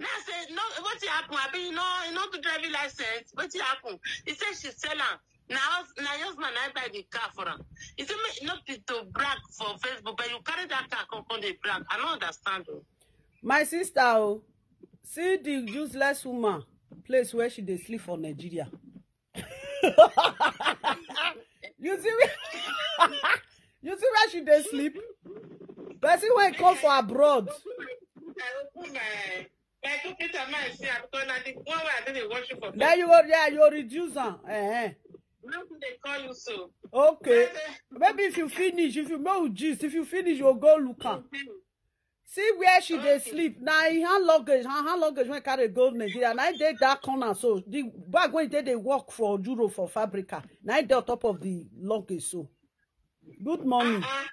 Now say no. What will happen? I mean, you know, you know the driving license. What will happen? He said she sell am. Now, now your husband I buy the car for her. He said me not be to brag for Facebook, but you carry that car come come dey brag. I don't understand. Oh. My sister, oh, see the useless woman place where she dey sleep for Nigeria. You see where you see where she dey sleep? Person wey come for abroad. I open my my computer, my see, I'm gonna the one where I didn't watch you for. Then you go yeah, you reduce am. Eh. Not they call you so. Okay. Say, Maybe if you finish, if you know gist, if you finish, you go look am. See where she dey Okay. Sleep. Na her hand luggage, her hand luggage wey carry go Nigeria. Na dey that corner so. The bag wey dey dey work for Europe for Fabrica. Na dey on top of the luggage so. Good morning. Uh-uh.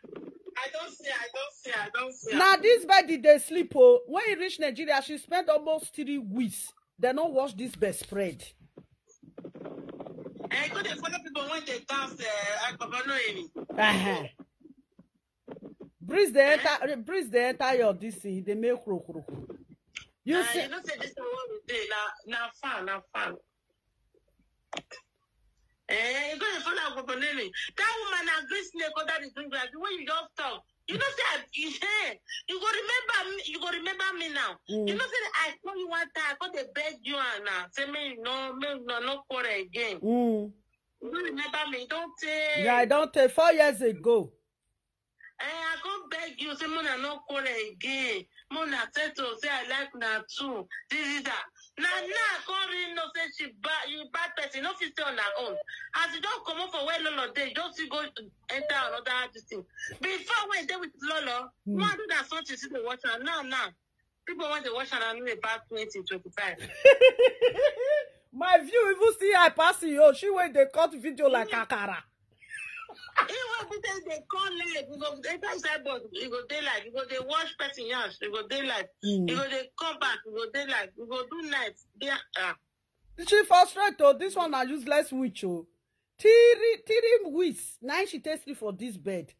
I don't see, I don't see, I don't see. Na this bed dey sleep oh. When he reach Nigeria, she spend almost three weeks. They no wash this bed spread. I go dey follow people when they dance. Uh, I no any. Uh-huh. Breeze dey enter, breeze dey enter your D C, they make kro kro kro. You Uh, see, you know say this one we dey na na fan na fan. Eh, you go dey follow Agbobonemi. That woman na green snake under the green grass. The way you just talk, you know say I, you, eh, you go remember me. You go remember me now. You mm, know say I call you one time. I go dey beg you and now say me no me no no quarrel again. mm. You go remember me. Don't say Yeah, I don't take four years ago. Eh, I come beg you, say Mona no quarrel again. Mona settle, say I like na too. This is that. Now, now I come really know say she bad, you bad person. No fit stay on her own. As you don't come up for where Lolo dey, you don't see go enter another this thing. Before when they with Lolo, Hmm. One do that something see the water. Now, now people want to watch and I know about twenty twenty-five. My view even see I pass you. She wey dey cut video like akara. Even if they call live, we go enter inside bus, we go dey live, we go dey watch person yansh, we go dey live, we Mm. go dey come back, we go dey live, we go do night. Yeah, ah. She frustrate oh. This one na useless witch oh. Three three weeks. Now she take sleep for this bed.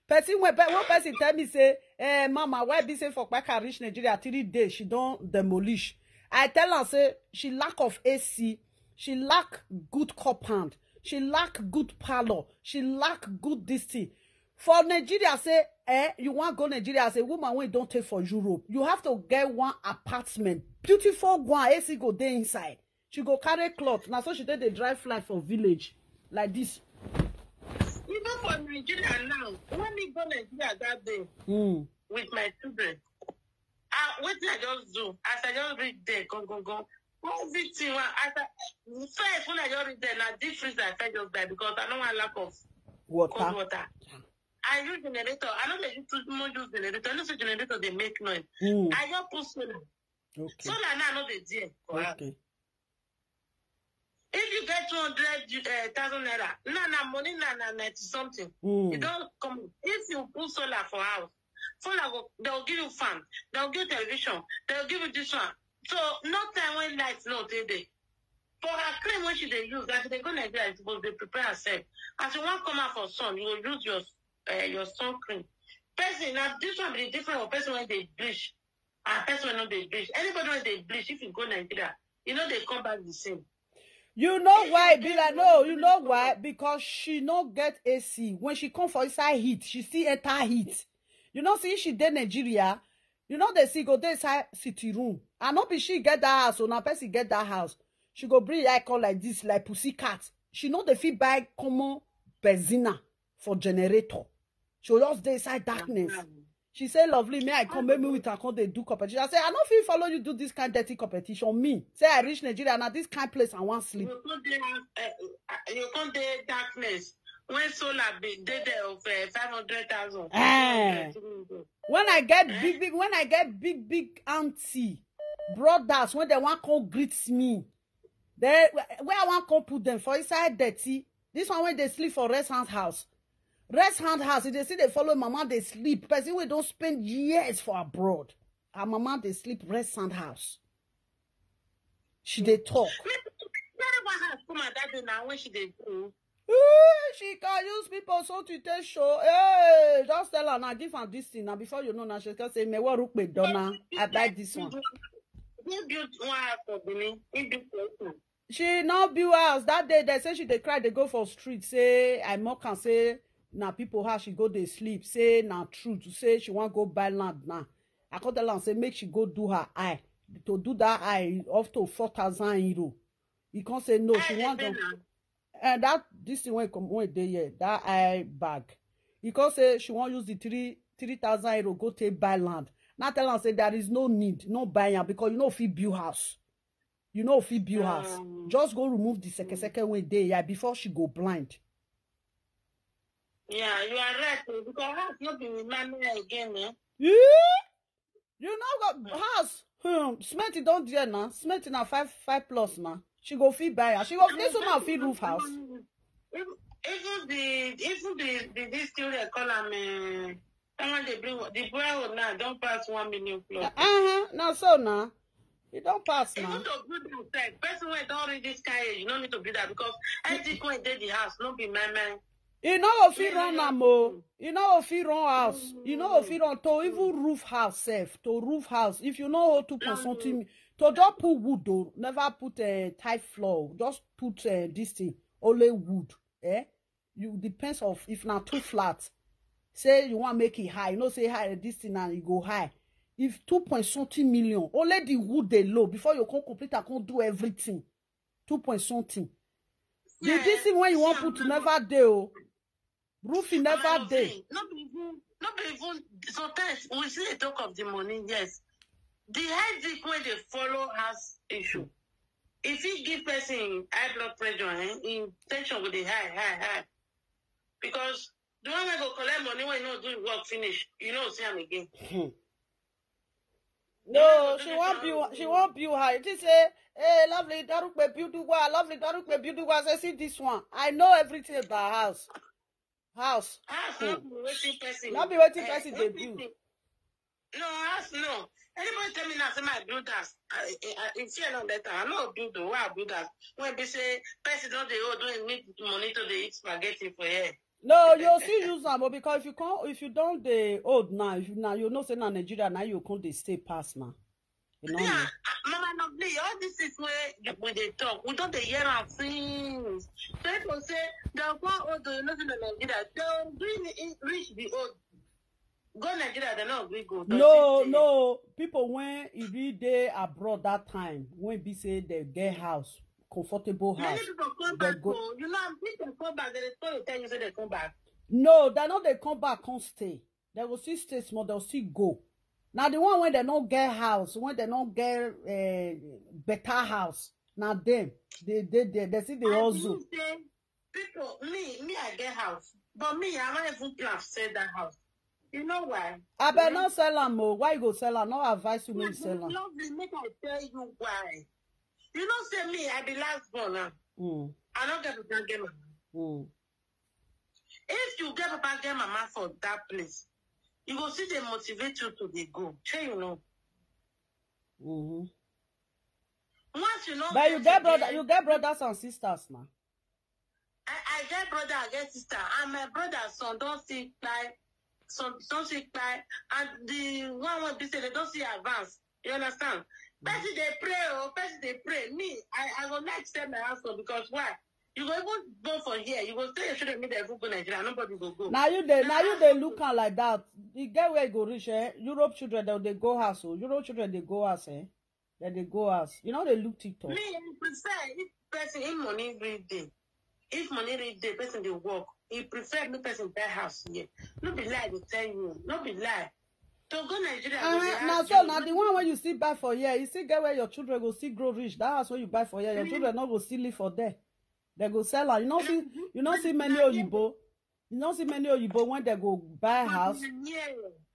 Person when pe- one person tell me say, eh, mama, why be say for Kpaka reach Nigeria three days she don demolish. I tell her say she lack of A C, she lack good compound, she lack good parlor, she lack good this thing. For Nigeria, say, eh, you want go Nigeria as a woman when don't take for Europe, you have to get one apartment, beautiful one, A C go dey inside. She go carry cloth. Now so she take the dry fly for village like this. Even for Nigeria now, when we go Nigeria that day Mm. with my children, uh, what did I just do? As I just read there, go go go. Everything when as I, first when I just read there, now deep freeze I felt just die because I don't want lack of cold Water. Water. I use generator. I know they use too much use generator. I know say generator they make noise. Mm. I just put solar. Okay. Solar now no dey there. For house. Okay. If you get two hundred thousand naira, now na money na na ninety something. You Mm. Don't come. If you put solar for house, solar go they'll give you fan, they'll give you television, they'll give you this one. So no time when lights no dey there. For her cream when she dey use, as they go Nigeria, you suppose dey prepare herself. As you wan come out for sun, you go use your uh, your sun cream. Person now this one be different for person when they bleach and person when no dey bleach. Anybody when they bleach, if you go Nigeria, you know they come back the same. You know If why you be get like no no, you know bleach, why? Because she no get A C. When she come for inside heat, she see enter heat. You know, see she dey Nigeria. You know they see go dey inside city room. And not be she get that house, or na person get that house. She go bring icon like this, like pussycat. She know the fit buy common benzina for generator. She go just dey inside darkness. She say, "Lovely, may I come?" Make me with her, come dey do competition. I say, "I no fit follow you do this kind dirty competition." Me say, "I reach Nigeria, na this kind place I wan sleep." You come dey uh, you come dey darkness when solar be dey there of uh, five hundred thousand. Eh. When I get big, big, when I get big, big auntie, brothers, when they wan come greet me, they where I wan come put them for inside dirty. This one when they sleep for rest hand house, rest hand house. If they see they follow mama, they sleep. Person wey don spend years for abroad, her mama they sleep rest hand house. She dey talk. Whatever has come at that day now when she dey do. Ooh, she can use people so to take show. Hey, just tell her now, give her this thing now. Before you know now, she can say, "Me what rupe dona? I buy this one." Who build one house for Benin? He build for you. She no build house that day. They say she dey cry, they go for street. Say I mock and say na people how she go dey sleep. Say na true to say she wan go buy land now. I come tell am say make she go do her eye. To do that eye up to four thousand euro. He come say no, she Eye dey wan pain go. am. And that this thing wey come wey dey here, that eye bag. He come say she wan use the three three thousand euro go take buy land. Now tell am say there is no need, no buy am because you no fit build house. You no fit build house. Um. Just go remove the seke seke wey dey here before she go blind. Yeah, you are right o, because house no be with manual again. Eh? Yeah. You know go house. Hmm. Cement don there now. Cement na five five plus now. She go fit buy am. She go this woman fit roof house. Even even the even the the this thing they call am uh, someone dey bring the borehole now don pass one million plus. Uh-huh. Now so now. It don pass now. Even to build that side, person wey don reach this kind age, you no need to build that because anything wey dey the house no be my mind. You no go fit run am o. You no go fit run house. You no go fit run to even roof house sef. To roof house, if you no hold two point something, to just put wood o, never put uh, tile floor. Just put uh, this thing, only wood. Eh? You depends of if na too flat. Say you wan make it high. You know say high this thing and e go high. If two point something million, only the wood dey low before you come complete and come do everything. Two point something. The Yeah, this thing when you wan yeah, put yeah. Never dey o. Roofing never Mama dey. Lovely, no be even no be even sometimes we still dey talk of the money, yes. The headache wey dey follow house issue. If he give person high blood pressure, eh, in tension go dey high, high, high. Because the one wey go collect money wey no do work finish, you no see am again. Hmm. No, she wan build. She wan build her. She say, "Hey, Lovely, Darupe build the one. Lovely, Darupe build the one." I say, "See this one. I know everything about house. House. House no be wetin person. No be wetin eh, person no dey be build." No, house no. Anybody tell me now say my builders, I, I, I, if you no better, I no build the way I build that. When be say person don dey old, don need money to dey eat spaghetti for here. No, you still use am o, because if you come, if you don dey old now, if you now you know say na Nigeria now you come dey stay pass now. You know Yeah, me. Mama Lovely, all this is where we dey talk. We don dey hear am since. People say dem go old, you know, in Nigeria, dem gree reach the old. Go Nigeria, dem no gree go. Dem No, still stay. No. People when e be dey abroad that time, when be say they get house, comfortable Many house. people come They back go. Home. You know, people come back. They dey tell you say they come back. No, they no dey come back, come stay. They go still stay small. They'll still go. Now the one when they no get house, when they no get uh, better house, now them they they they, they see the I hustle. Believe say people, me, me, I get house, but me, I no even plan to sell that house. You know why? I bet not sell am o. Why you go sell am? No advice you Wait, make sell am. Lovely, make I tell you why. You know, say me, I be last born now. Mm, I don't get papa get mama. mm. If you get papa get mama for that place, you go see they motivate you to dey go. Shey you know. Mm-hmm. Once you know. But you get brother, you get brothers and sisters now. I, I get brother, I get sister, and my brother son don see kpai, son don see kpai, and the one wey be say they don see advance. You understand? Person dey pray o, person dey pray. Me, I, I go like sell my house o because why? You go even born for here, you go stay your children make dem even go Nigeria, nobody go go. Now you dey, now you dey look am like that. The girl where go reach, eh? Europe children they dey go house o. Europe children they go house, eh? Then they go house. You know they look TikTok. Me, I prefer if person if money reach there. If money reach there, person dey work. He prefer make person buy house here. No be lie, I dey tell you. No be lie. To go Nigeria, go Uh, dey na ask so you, na no the one wey you see buy for here, you still get where your children go still grow rich. That house wey you buy for here, your children no go still live for there. They go sell am. You no see, you no see many oyibo. You no see many oyibo when they go buy house. Yeah.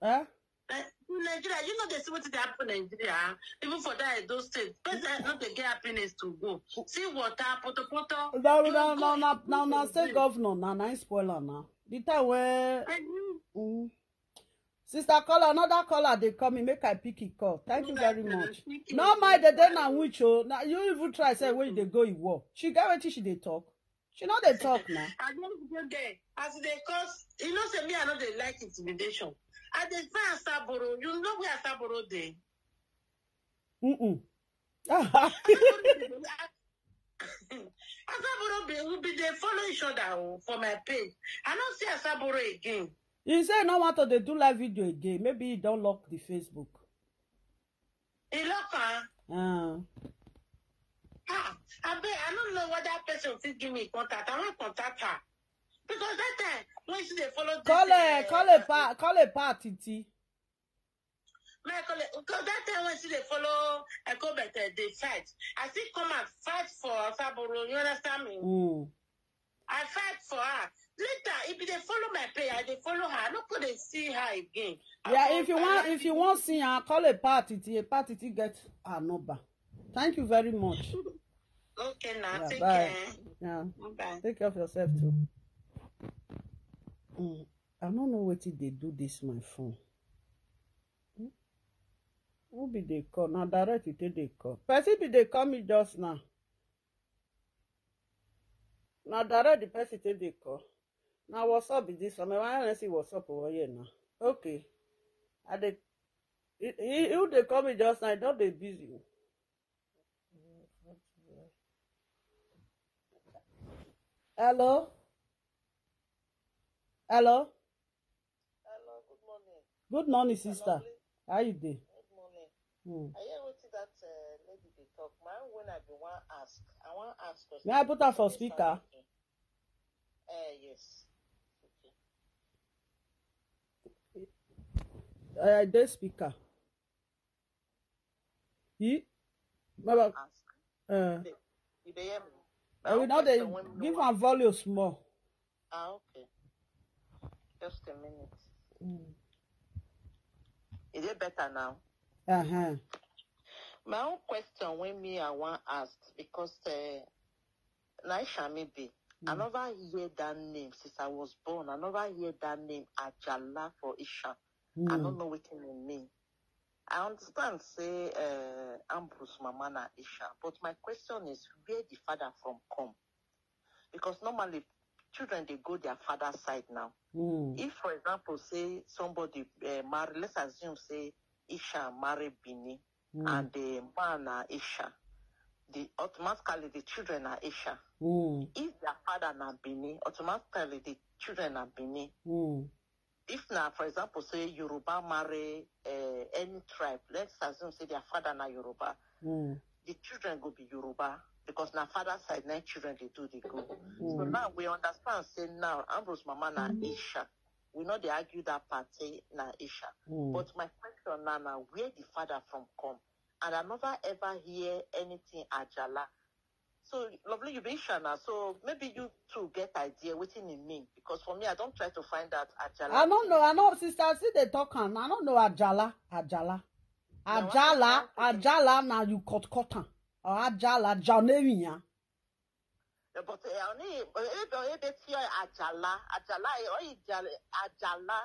Eh? Eh, in Nigeria, you know they see what they happen in Nigeria. Even for that, those states, person no dey get happiness to go. See water, poto poto. Now, You now, go, now, you now, go now, now, to state the- governor, now, now, spoiler now. The time where And you Mm. Sister caller, another caller dey call me, make I pick it call. Thank you Una very dey much. pick it No call. mind, they dey na which oh. Now you even try say when they go you war. She get wetin she dey talk. She no dey talk now. I don't go there. As they cause, you know, say me, I know they like intimidation. I dey find Asaboro. You know where Asaboro dey? Mm-mm. Asaboro be, we be dey follow each other oh, for my page. I don't see Asaboro again. You say no want to dey do live video again. Maybe you don't lock the Facebook. He lock her. Uh, Ah, I bet I don't know what that person fit give me contact. I want contact her because that time when she dey follow this, call a eh, call a pa call a pa Titi. My colleague, because that time when she dey follow Echo Better, they fight. I still come and fight for Asaboro. You understand me? Mm. I fight for her. Later, if they follow my page, I dey follow her. I no go dey see her again. I Yeah, go- if you I want like if you want see her, call a pa Titi. A pa Titi get her number. Thank you very much. Okay, now Yeah, take bye. care. Yeah. Bye. Take care of yourself too. Mm, I don't know what they do this my phone. Hmm? Who be they call? Now direct you take they call. Person be they call me just now. Now direct the person take they call. Now what's up with this one? I want to see what's up over here now. Okay. I they he, he, who they call me just now? Don't they busy? Hello? Hello? Hello, good morning. Good morning, sister. How you doing? Good morning. Hmm. I hear what that uh, lady they talk. Man, when I be one ask, I want ask question. May I put her for speaker? Uh, yes. Okay. Uh, the speaker. He? Baba, Ask. uh, You dey hear me? I will now they give her volume small. Ah, okay. Just a minute. Mm. Is it better now? Uh-huh. My own question when me I want ask because uh, Naisha me be. I Mm. never hear that name since I was born. I never hear that name Ajala for Isha. I don't Mm. know what it mean. I understand say uh, Ambrose Mama na Isha, but my question is where the father from come? Because normally children they go their father side now. Mm. If, for example, say somebody uh, marry, let's assume say Isha marry Bini Mm. and the man na Isha, the automatically the children are Isha. Mm. If their father na Bini, automatically the children are Bini. Mm. If na, for example, say Yoruba marry uh, any tribe, let's assume say their father na Yoruba, Mm. the children go be Yoruba because na father side na children they do they go. So Mm. Now we understand say now Ambrose Mama na Isha. We know they argue that part say na Isha. Mm. But my question now now where the father from come? And I never ever hear anything Ajala. So lovely you be Isha now. So maybe you two get idea what it mean because for me I don't try to find out Ajala. I don't know. I know, sister. See they talk am. I don't know Ajala. Ajala. Na Ajala. why- Ajala. Now you cut cut am. Or Ajala. Janerian. But uh, only if only they fear Ajala, Ajala, eh, only Ajala, Ajala.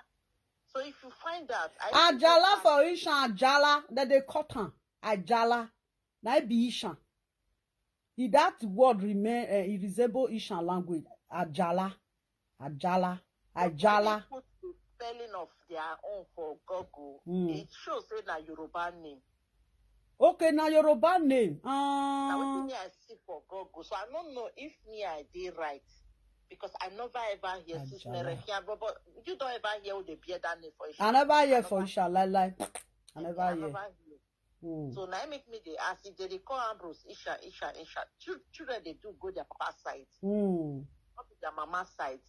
So if you find out, I think Ajala that- for Ishan. Ajala. Then they cut am. Ajala. Now it be Ishan. If that word remain, uh, it resemble Ishan language. Ajala. Ajala. when Ajala. they put the spelling of their own for Google, Mm. It shows say na Yoruba name. Okay, now Yoruba name. Now Uh, what me I see for Google, so I don't know if me I did right because I never ever hear sis Ajala. Merekia, but, but you don't ever hear who they bear that name for Isha. I never hear for Isha. Lie, lie. I never I hear. never hear. Mm. So now make me they ask if they, they call Ambrose Isha, Isha, Isha. Chil- children they do go their papa side, Mm. not their mama side.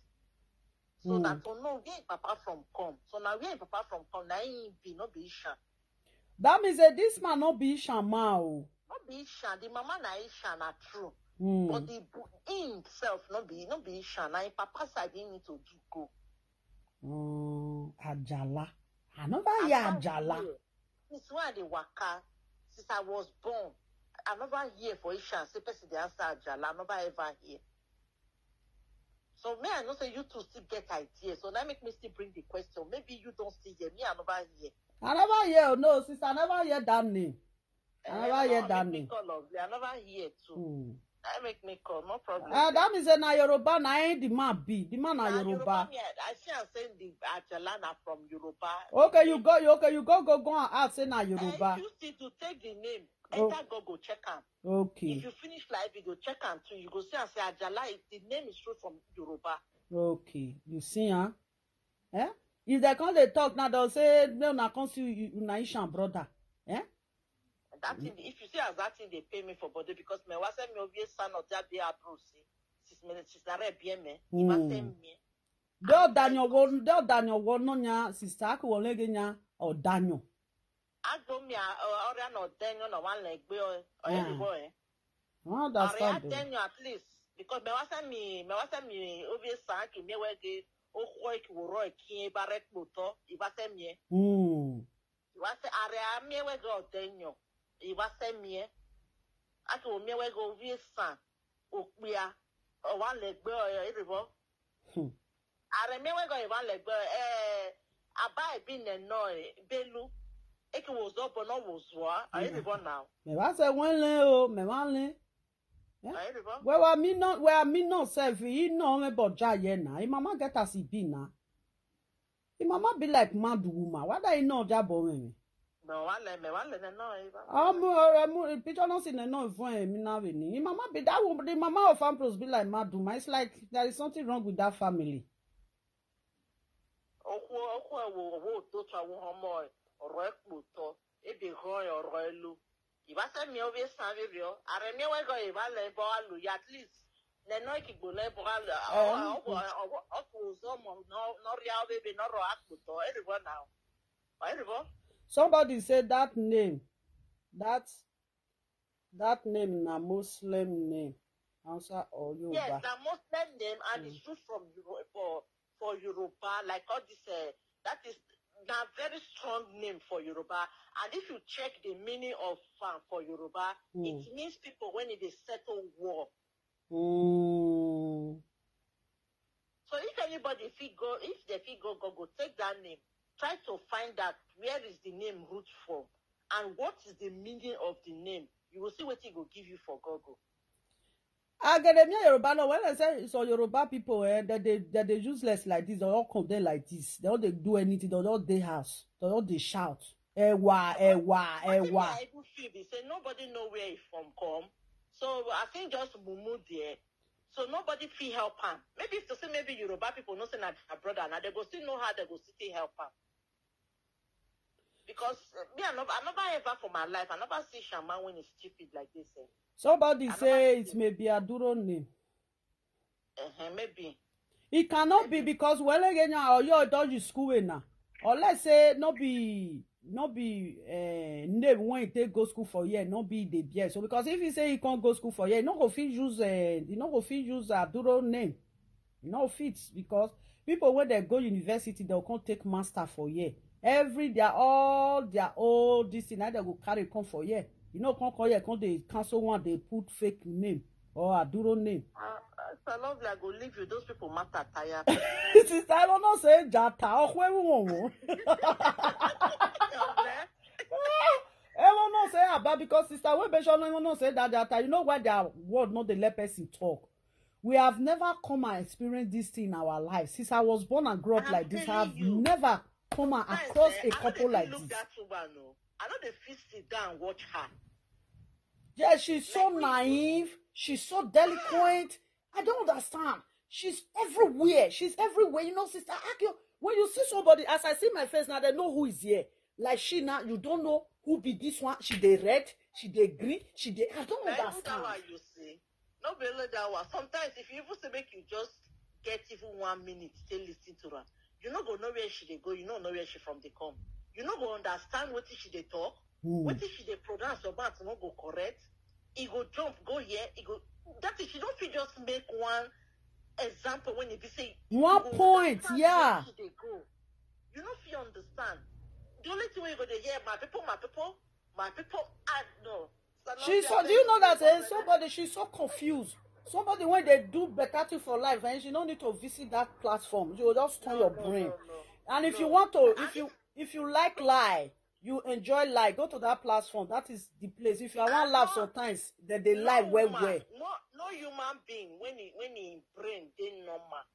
So Mm. that to know where him papa from come. So now where him papa from come, now he be, no be Ishan. That means that this man no be Ishama o. No be Ishan, the mama na Ishan, na true. Mm. But the bu- him himself no be, no be Ishan. Now him papa side he need to do go. Mm, Ajala. I never I hear never Ajala. Hear. Since when I dey waka, since I was born, I never hear for Ishan say person dey answer Ajala. I never ever hear. So me, I know say you two still get idea. So that make me still bring the question. Maybe you don't still hear. Me, I never hear. I never hear. No, sister, I never hear that name. I Eh, never hear no, that make me name. Call lovely. I never hear too. Hmm. I make me call. No problem. Uh, that means that na Yoruba, na him the man be. The man na Na Yoruba. Me, I, I see am say the Ajala na from Yoruba. Okay, you go, you okay, you go, go, go and ask say na Eh, Yoruba. If you still do, take the name. Oh. Enter Google, check am. Okay, If you finish live video, check am too. You go see and say Ajala. If the name is true from Yoruba. Okay, you see, huh? Eh? If they come, they talk now. They'll say no, na come see you, na Ishan brother. Eh? That thing, if you see as that thing, they pay me for body because me was me obvious son of that be abro see. Sis me, sis na re bien me. He was Hmm. send me. They'll Daniel one, they'll Daniel one no nya sister. Aku won't nya or Daniel. Agbo mi a ori na Odenyo na one leg be or Ah. any boy. I don't understand. Odenyo at least because me was me, me was me obvious son ki me wege o khoi ki woro ki barek moto. He was me. Hmm. He was are me wege Odenyo. He was me. Aki o me wege obvious son. Okpia. O one leg be or any boy. Hmm. Are me wege o one leg be eh. Aba e bi ne no eh, belu. Eki was up or no was wa. Are you the one now? Me va say when le o, me va le. Are you the one? Well, I mean not, well, I mean not self. He no me but ja ye na. Him mama get as he be na. Him mama be like mad woman. Why that he no ja bo me? No, one leg me, one leg no. Eh, Um, um, picture no see no fun eh, me na we ni. Him mama be that woman. The mama of Ambrose be like mad woman. It's like there is something wrong with that family. Okwu okwu ewu owo ototu awu homo ọ̀rọ̀ ekpoto ebe ho ọ̀rọ̀ elu. Iba se mi obi san bi bio. Are mi we go iba le bo alu ya at least. Ne no ki gbo le bo alu. Eh, Owo owo oku zo mo no no ria obi be no ro akpoto. Eri bo now. Eri bo. Somebody say that name, that that name na Muslim name. Answer or Yes, Yoruba. na Muslim name and it's true from Euro- for for Yoruba, like all this. Uh, that is na very strong name for Yoruba. And if you check the meaning of farm for Yoruba, Mm. It means people when they settle war. Mm. So if anybody fit go, if they fit go Google, take that name, try to find out where is the name root from and what is the meaning of the name. You will see what it will give you for Google. Agademia Yoruba no, when I say so Yoruba people, eh, that they that they useless like this, they all come there like this. They all they do anything, they all they house, they all they shout. Ewa, ewa, What if ewa. I even feel they say nobody know where he from come. So I think just mumu there. So nobody feel help him. Maybe if to say maybe Yoruba people no say that their brother and they go still know how they go still help him. Because uh, me, I never, I never ever for my life, I never see shaman when he's stupid like this. Eh. Somebody I never say see. It may be Aduro name. Uh-huh, maybe. It cannot be because well again or you don't you school in now. Or let's say no be no be uh, name when you take go school for year, no be the beer. So because if you say you can't go school for year, you no go fit use uh, you no go fit use Aduro name. You no fit because people when they go university, they'll come take master for year. Every they are all they are all this thing, now they go carry come for year. You know, come come here, come they cancel one, they put fake name or Aduro name. Uh, uh, so lovely, I go leave you. Those people matter tire. Sister, I don't know say Jata or where we want. I don't know say about because sister, we be sure no say that Jata. You know why their word not the let person talk. We have never come and experienced this thing in our life. Since I was born and grew up I'm like this, telling I've you. never come and Sometimes, across eh, a I no dey couple fit like look this. That woman, no. I know they fit sit down and watch her. Yeah, she's so Like, we- naive. She's so delinquent. I don't understand. She's everywhere. She's everywhere. You know, sister Akio, when you see somebody, as I see my face now, they know who is here. Like she now, you don't know who be this one. She they red, she they green, she they. I don't Like, look that understand. One you see. No be only that one. Sometimes if you even say make you just get even one minute to listen to her. You no go know where she dey go. You no know where she from dey come. You no go understand what she dey talk. What she dey pronounce your mouth no go correct. He go jump, go here. He go. That is, she don't fit just make one example when he be say One point, yeah. She dey go. You no fit understand. The only thing wey you go dey hear, my people, my people, my people. I no. She's so. Do you know that eh, somebody? She's so confused. Somebody when they do better thing for life, and she don't need to visit that platform. You will just turn your brain. And if you want to, if you if you like lie, you enjoy lie, go to that platform. That is the place. If you want laugh sometimes, then they lie well well. No, no human being when he when he brain dey normal,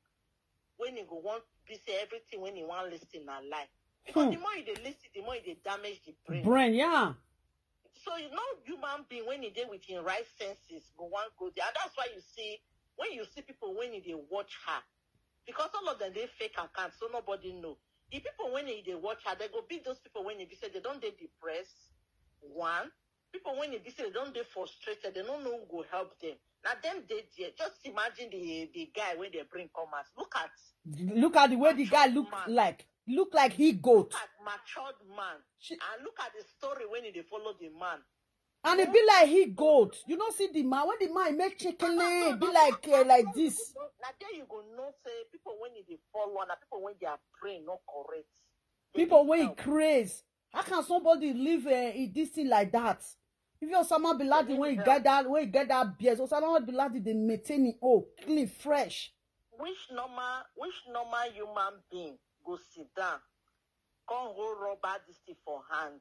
when he go want be say everything when he want listen na lie. Because the more you dey listen, the more you dey damage the brain. Brain, yeah. So you know human being when he dey with him right senses go want go there. And that's why you see when you see people when he dey watch her, because all of them dey fake account, so nobody know. The people when he dey watch her, they go be those people when he be say they don't dey depressed. One, people when he be say they don't dey frustrated, they don't know who go help them. Now them dey there. Just imagine the the guy when they bring come out. Look at Look at the way the guy look like. Look like he goat. Look at matured man. She- And look at the story when he dey follow the man. And it be like he goat. You don't see the man. When the man make chicken, eh, be like uh, like this. Now there you go know say people when you dey follow and people when their brain not correct. They People need when he help. Craze. How can somebody live uh, in this thing like that? If you're Osama bin Laden, when you get that, when you get that beard, Osama bin Laden, they maintain it. Oh, clean, fresh. Which normal, which normal human being go sit down, come hold rubber this thing for hand,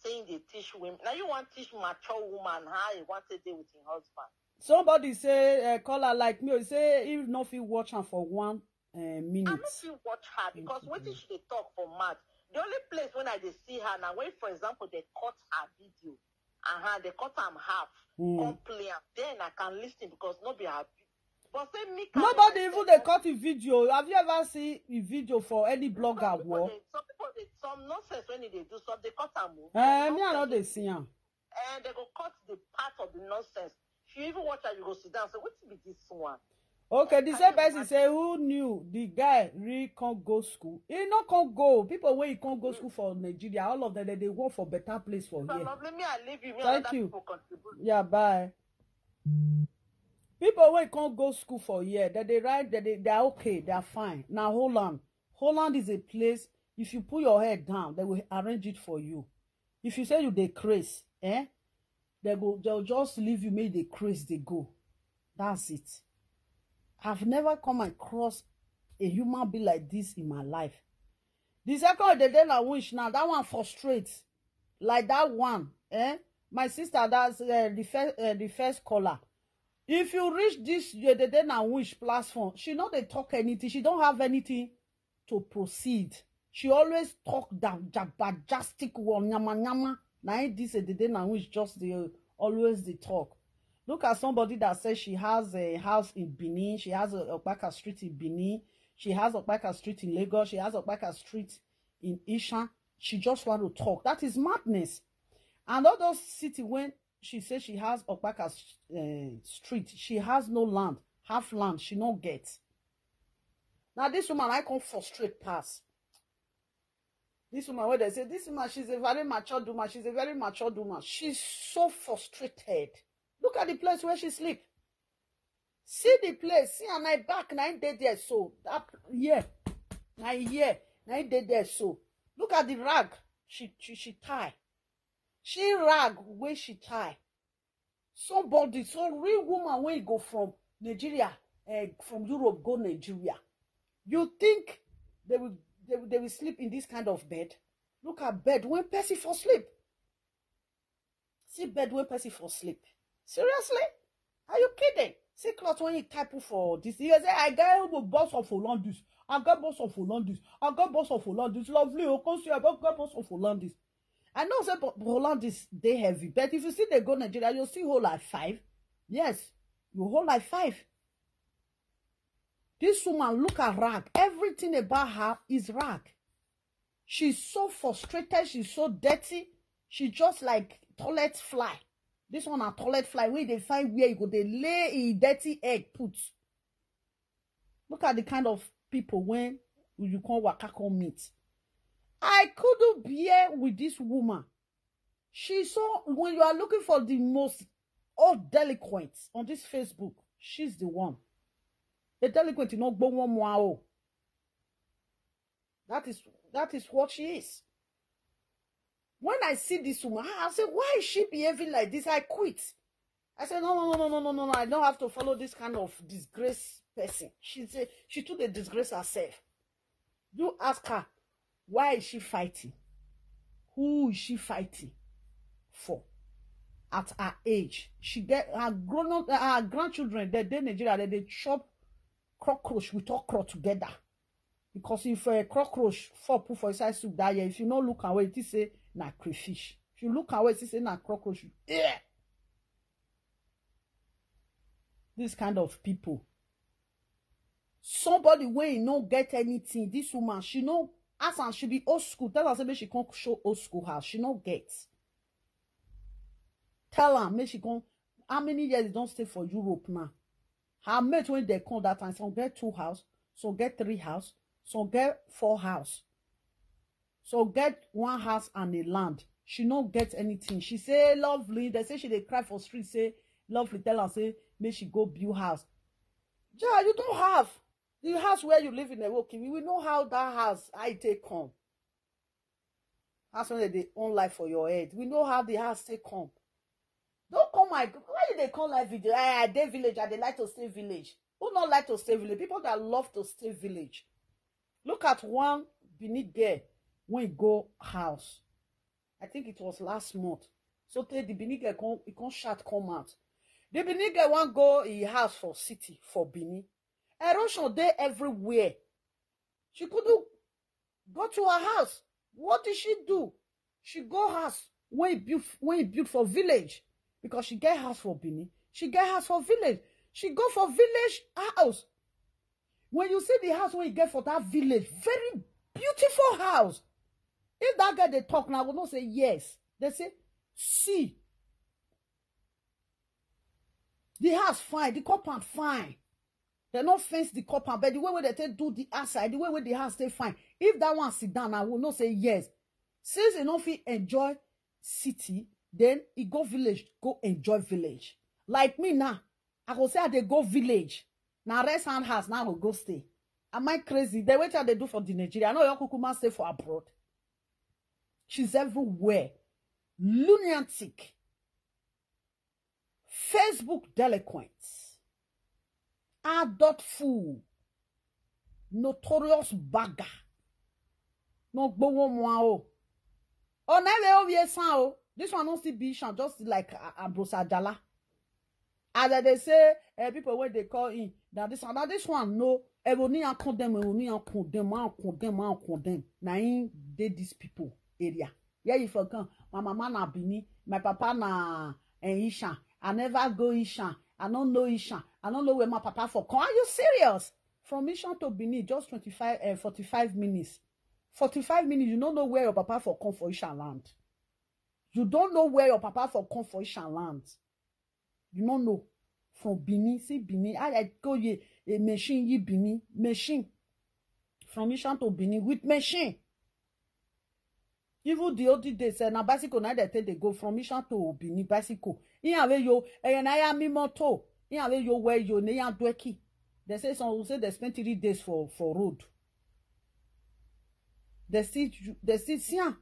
saying they teach women. Now you want teach mature woman how you want to deal with your husband. Somebody say, uh, caller like me, say if not fit watch am for one uh, I minute. No fit watch her because wetin she dey talk for mouth. The only place when I dey see her now, when for example they cut her video, uh-huh, they cut am half, Mm. come play am. Then I can listen because no be her. But say me. Nobody even they cut the video. Have you ever seen a video for any blogger? Some people War? Dey, some people dey some nonsense when they do some they cut am. Oh. Eh, me I know they see am. And they go cut the part of the nonsense. If you even watch her, you go sit down. So what be this one? Okay, the same person say who knew the guy really can't go school. He not can't go. People when he can't go school for Nigeria, all of them they, they work for better place for So here. Lovely, me I leave you. Me Thank other you. People contribute. Yeah, bye. People when can't go school for here, that they write that they, they are okay, they are fine. Now Holland, Holland is a place. If you put your head down, they will arrange it for you. If you say you dey craze, eh? They go, they'll just leave you, make the craze they go. That's it. I've never come across a human being like this in my life. The second they dey na wish now, that one frustrate. Like that one, eh? My sister, that's uh, the first uh, the first caller. If you reach this, you dey dey na wish platform. She not they talk anything. She don't have anything to proceed. She always talk that jabajastic one, nyama nyama. Now this a day now which just the always the talk. Look at somebody that says she has a house in Benin. She has a Okpaka Street in Benin. She has Okpaka Street in Lagos. She has Okpaka Street in Ishan. She just want to talk. That is madness. And all those city when she says she has Okpaka uh, Street, she has no land, half land, she no get. Now this woman I come frustrate pass. This woman where they say this woman, she's a very mature woman. She's a very mature woman. She's so frustrated. Look at the place where she sleep. See the place. See and I back nine day there so that yeah, nine year nine day there so. Look at the rag she she, she tie. She rag where she tie. Somebody, so real woman when you go from Nigeria, uh, from Europe go Nigeria. You think they will, they will they will sleep in this kind of bed? Look at bed when person for sleep. See bed when person for sleep. Seriously? Are you kidding? See cloth when you type for this. You say I got a boss of Hollandis. I got boss of Hollandis. I got boss of Hollandis. Lovely, oh, come see, I got boss of Hollandis. I know say Hollandis they heavy, but if you see they go Nigeria, you see whole like five. Yes, you whole like five. This woman look at rag. Everything about her is rag. She's so frustrated. She's so dirty. She just like toilet fly. This one a toilet fly where they find where you go they lay a dirty egg put. Look at the kind of people when you come waka come meet. I couldn't bear with this woman. She so, when you are looking for the most old delinquents on this Facebook, she's the one. A delinquent, you know, go one more hour. That is that is what she is. When I see this woman, I say, "Why is she behaving like this?" I quit. I said, "No, no, no, no, no, no, no, no. I don't have to follow this kind of disgrace person." She said she took the disgrace herself. You ask her, why is she fighting? Who is she fighting for? At her age, she get her grown up, her grandchildren. They dey Nigeria, they dey chop cockroach with okra together. Because if a cockroach fall put for inside soup that year, if you no look away, it is say na crayfish. If you look away, it is say na cockroach. Yeah. This kind of people. Somebody wey no get anything. This woman, she no, as am she be old school. Tell her say make she come show old school house. She no get. Tell her make she come. How many years they don't stay for Europe now? Her mate when they come that time, some get two house, some get three house, some get four house, some get one house and a land. She no get anything. She say, "Lovely." They say she dey cry for street. Say, "Lovely, tell her say make she go build house." Ja, you don't have the house where you live in Ewoki. We know how that house I take come. House when they own life for your head. We know how the house take come. Don't come my why you dey come live video? I, I dey village. I dey like to stay village. Who not like to stay village? People that love to stay village. Look at one Benin girl when go house. I think it was last month. So tey the Benin girl come, he come shout come out. The Benin girl wan go him house for city for Benin. Erosion dey everywhere. She couldn't go to her house. What did she do? She go house when he built when he built for village, because she get house for Benin. She get house for village. She go for village house. When you see the house when you get for that village, very beautiful house. If that girl they talk now, will not say yes. They say, "See, the house fine, the compound fine." They no fence the compound, but the way where they take do the outside, the way where the house stay fine. If that one sit down, I will not say yes. Since he no fit enjoy city, then he go village, go enjoy village. Like me now, I go say I dey go village. Now rest hand house now I go go stay. Am I crazy? They wait till they do for the Nigeria. I know your kukuma stay for abroad. She's everywhere. Lunatic. Facebook delinquent. Adult fool. Notorious bagger. No gbowo mo o. Oh, na we o we san o. This one no still be shan, just like A- Ambrose Ajala. As I dey say, eh, people wey dey call in, na this one, na this one, no. Ebony and condemn, Ebony and condemn, and condemn, and condemn. Na him dey these people area. Yeah, you for come. My mama na Benin, my papa na eh, Ishan. I never go Ishan. I don't know Ishan. I don't know where my papa for come. Are you serious? From Ishan to Benin, just twenty-five, eh, forty-five minutes. Forty-five minutes, you don't know where your papa for come for Ishan land. You don't know where your papa for come for Ishan land. You don't know. From Benin, see Benin. I, I go ye a machine, ye Benin, machine. From Ishan to Benin with machine. Even the old days, eh, na bicycle na they take they go from Ishan to Benin bicycle. In a way yo, eh, na ya mi moto. In a way yo where yo ne ya dweki. They say some will say they spend three days for for road. They see they see see am.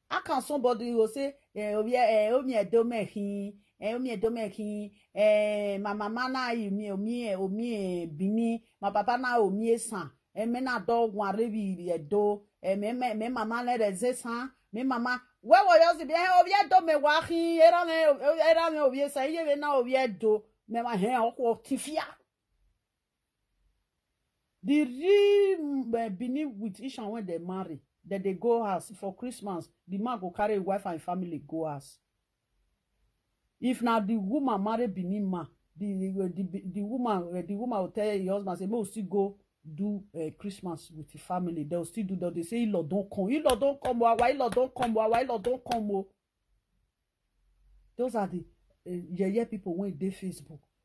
How can somebody go say, eh, oh yeah, eh, oh me do me hin, eh, oh me do me hin, eh, my mama na you me, oh me, eh, oh me, eh, Benin, my papa na oh me san, eh, me na do one rebi do, eh, me me me mama na reze san, me mama. Where were you be? Eh, oh yeah, do me wa hin, era me, era me oh yeah san, ye me na oh yeah do, me ma hen o ko tifia. The real uh, Benin with Ishan when they marry, that they go house for Christmas, the man go carry his wife and family go house. If now the woman marry Benin man, the the, the, the woman uh, the woman will tell your husband say, "May we still go do uh, Christmas with the family." They will still do that. They say, "Ilo don't come, Ilo don't come, why Ilo don't come, why Ilo don't come." Oh. Those are the uh, yeah yeah people when they Facebook.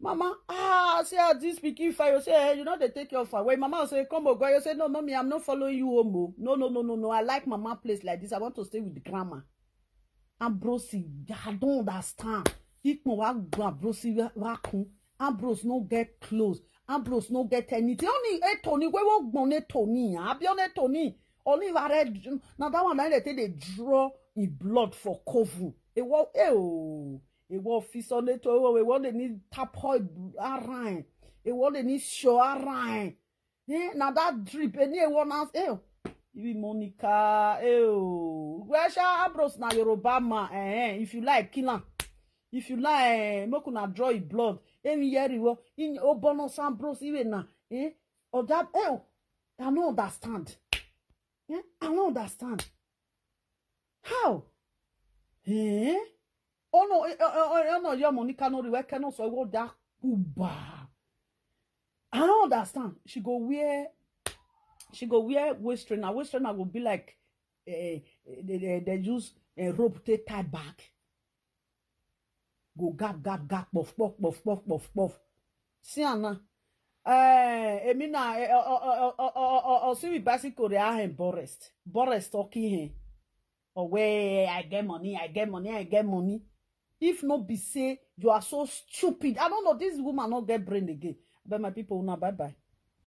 Mama, ah, say, ah, this pikin fine. You say, eh, you know they take your far. When mama say, come on, go. You say, no, mommy, I'm not following you home. Oh. No, no, no, no, no. I like mama place like this. I want to stay with the grandma. Ambrosi, I don't understand. Ikpon wa gba Ambrosi wa kun. Ambrose no get clothes. Ambrose no get anything. Only Etoni, we wo gbon Etoni. Abi on Etoni. Only wa red. Now that one, like they take they draw in blood for coven. E wo, eh, oh. E wo office on Eto. E wo, e wo they need tap hoi arain. E wo they need show arain. Eh, now that drip, any one else, eh, you be Monica, eh, oh. Well, sha, Ambrose na Yoruba man, eh, eh, if you like, kill am. If you like, eh, make una draw his blood. Eh, mi yeri wo, in Obono San Bros, even na, eh, or that, eh, oh, I no understand. Eh, I no understand. How? Eh? Oh no, eh, oh, oh, oh, no, your Monica no, we cannot so what that kuba. I don't understand. She go wear, she go wear waist trainer. Waist trainer will be like, eh, eh, they, they, they use a rope take tie back. Go gap, gap, gap, puff, puff, puff, puff, puff, puff. See, Anna. Eh, Emina, eh, oh, oh, oh, oh, oh, oh, oh, see, we bicycle, they are him Boris. Boris talking him. Oh, where I get money, I get money, I get money. If not be say you are so stupid. I don't know, this woman not get brain again. But my people, now bye bye.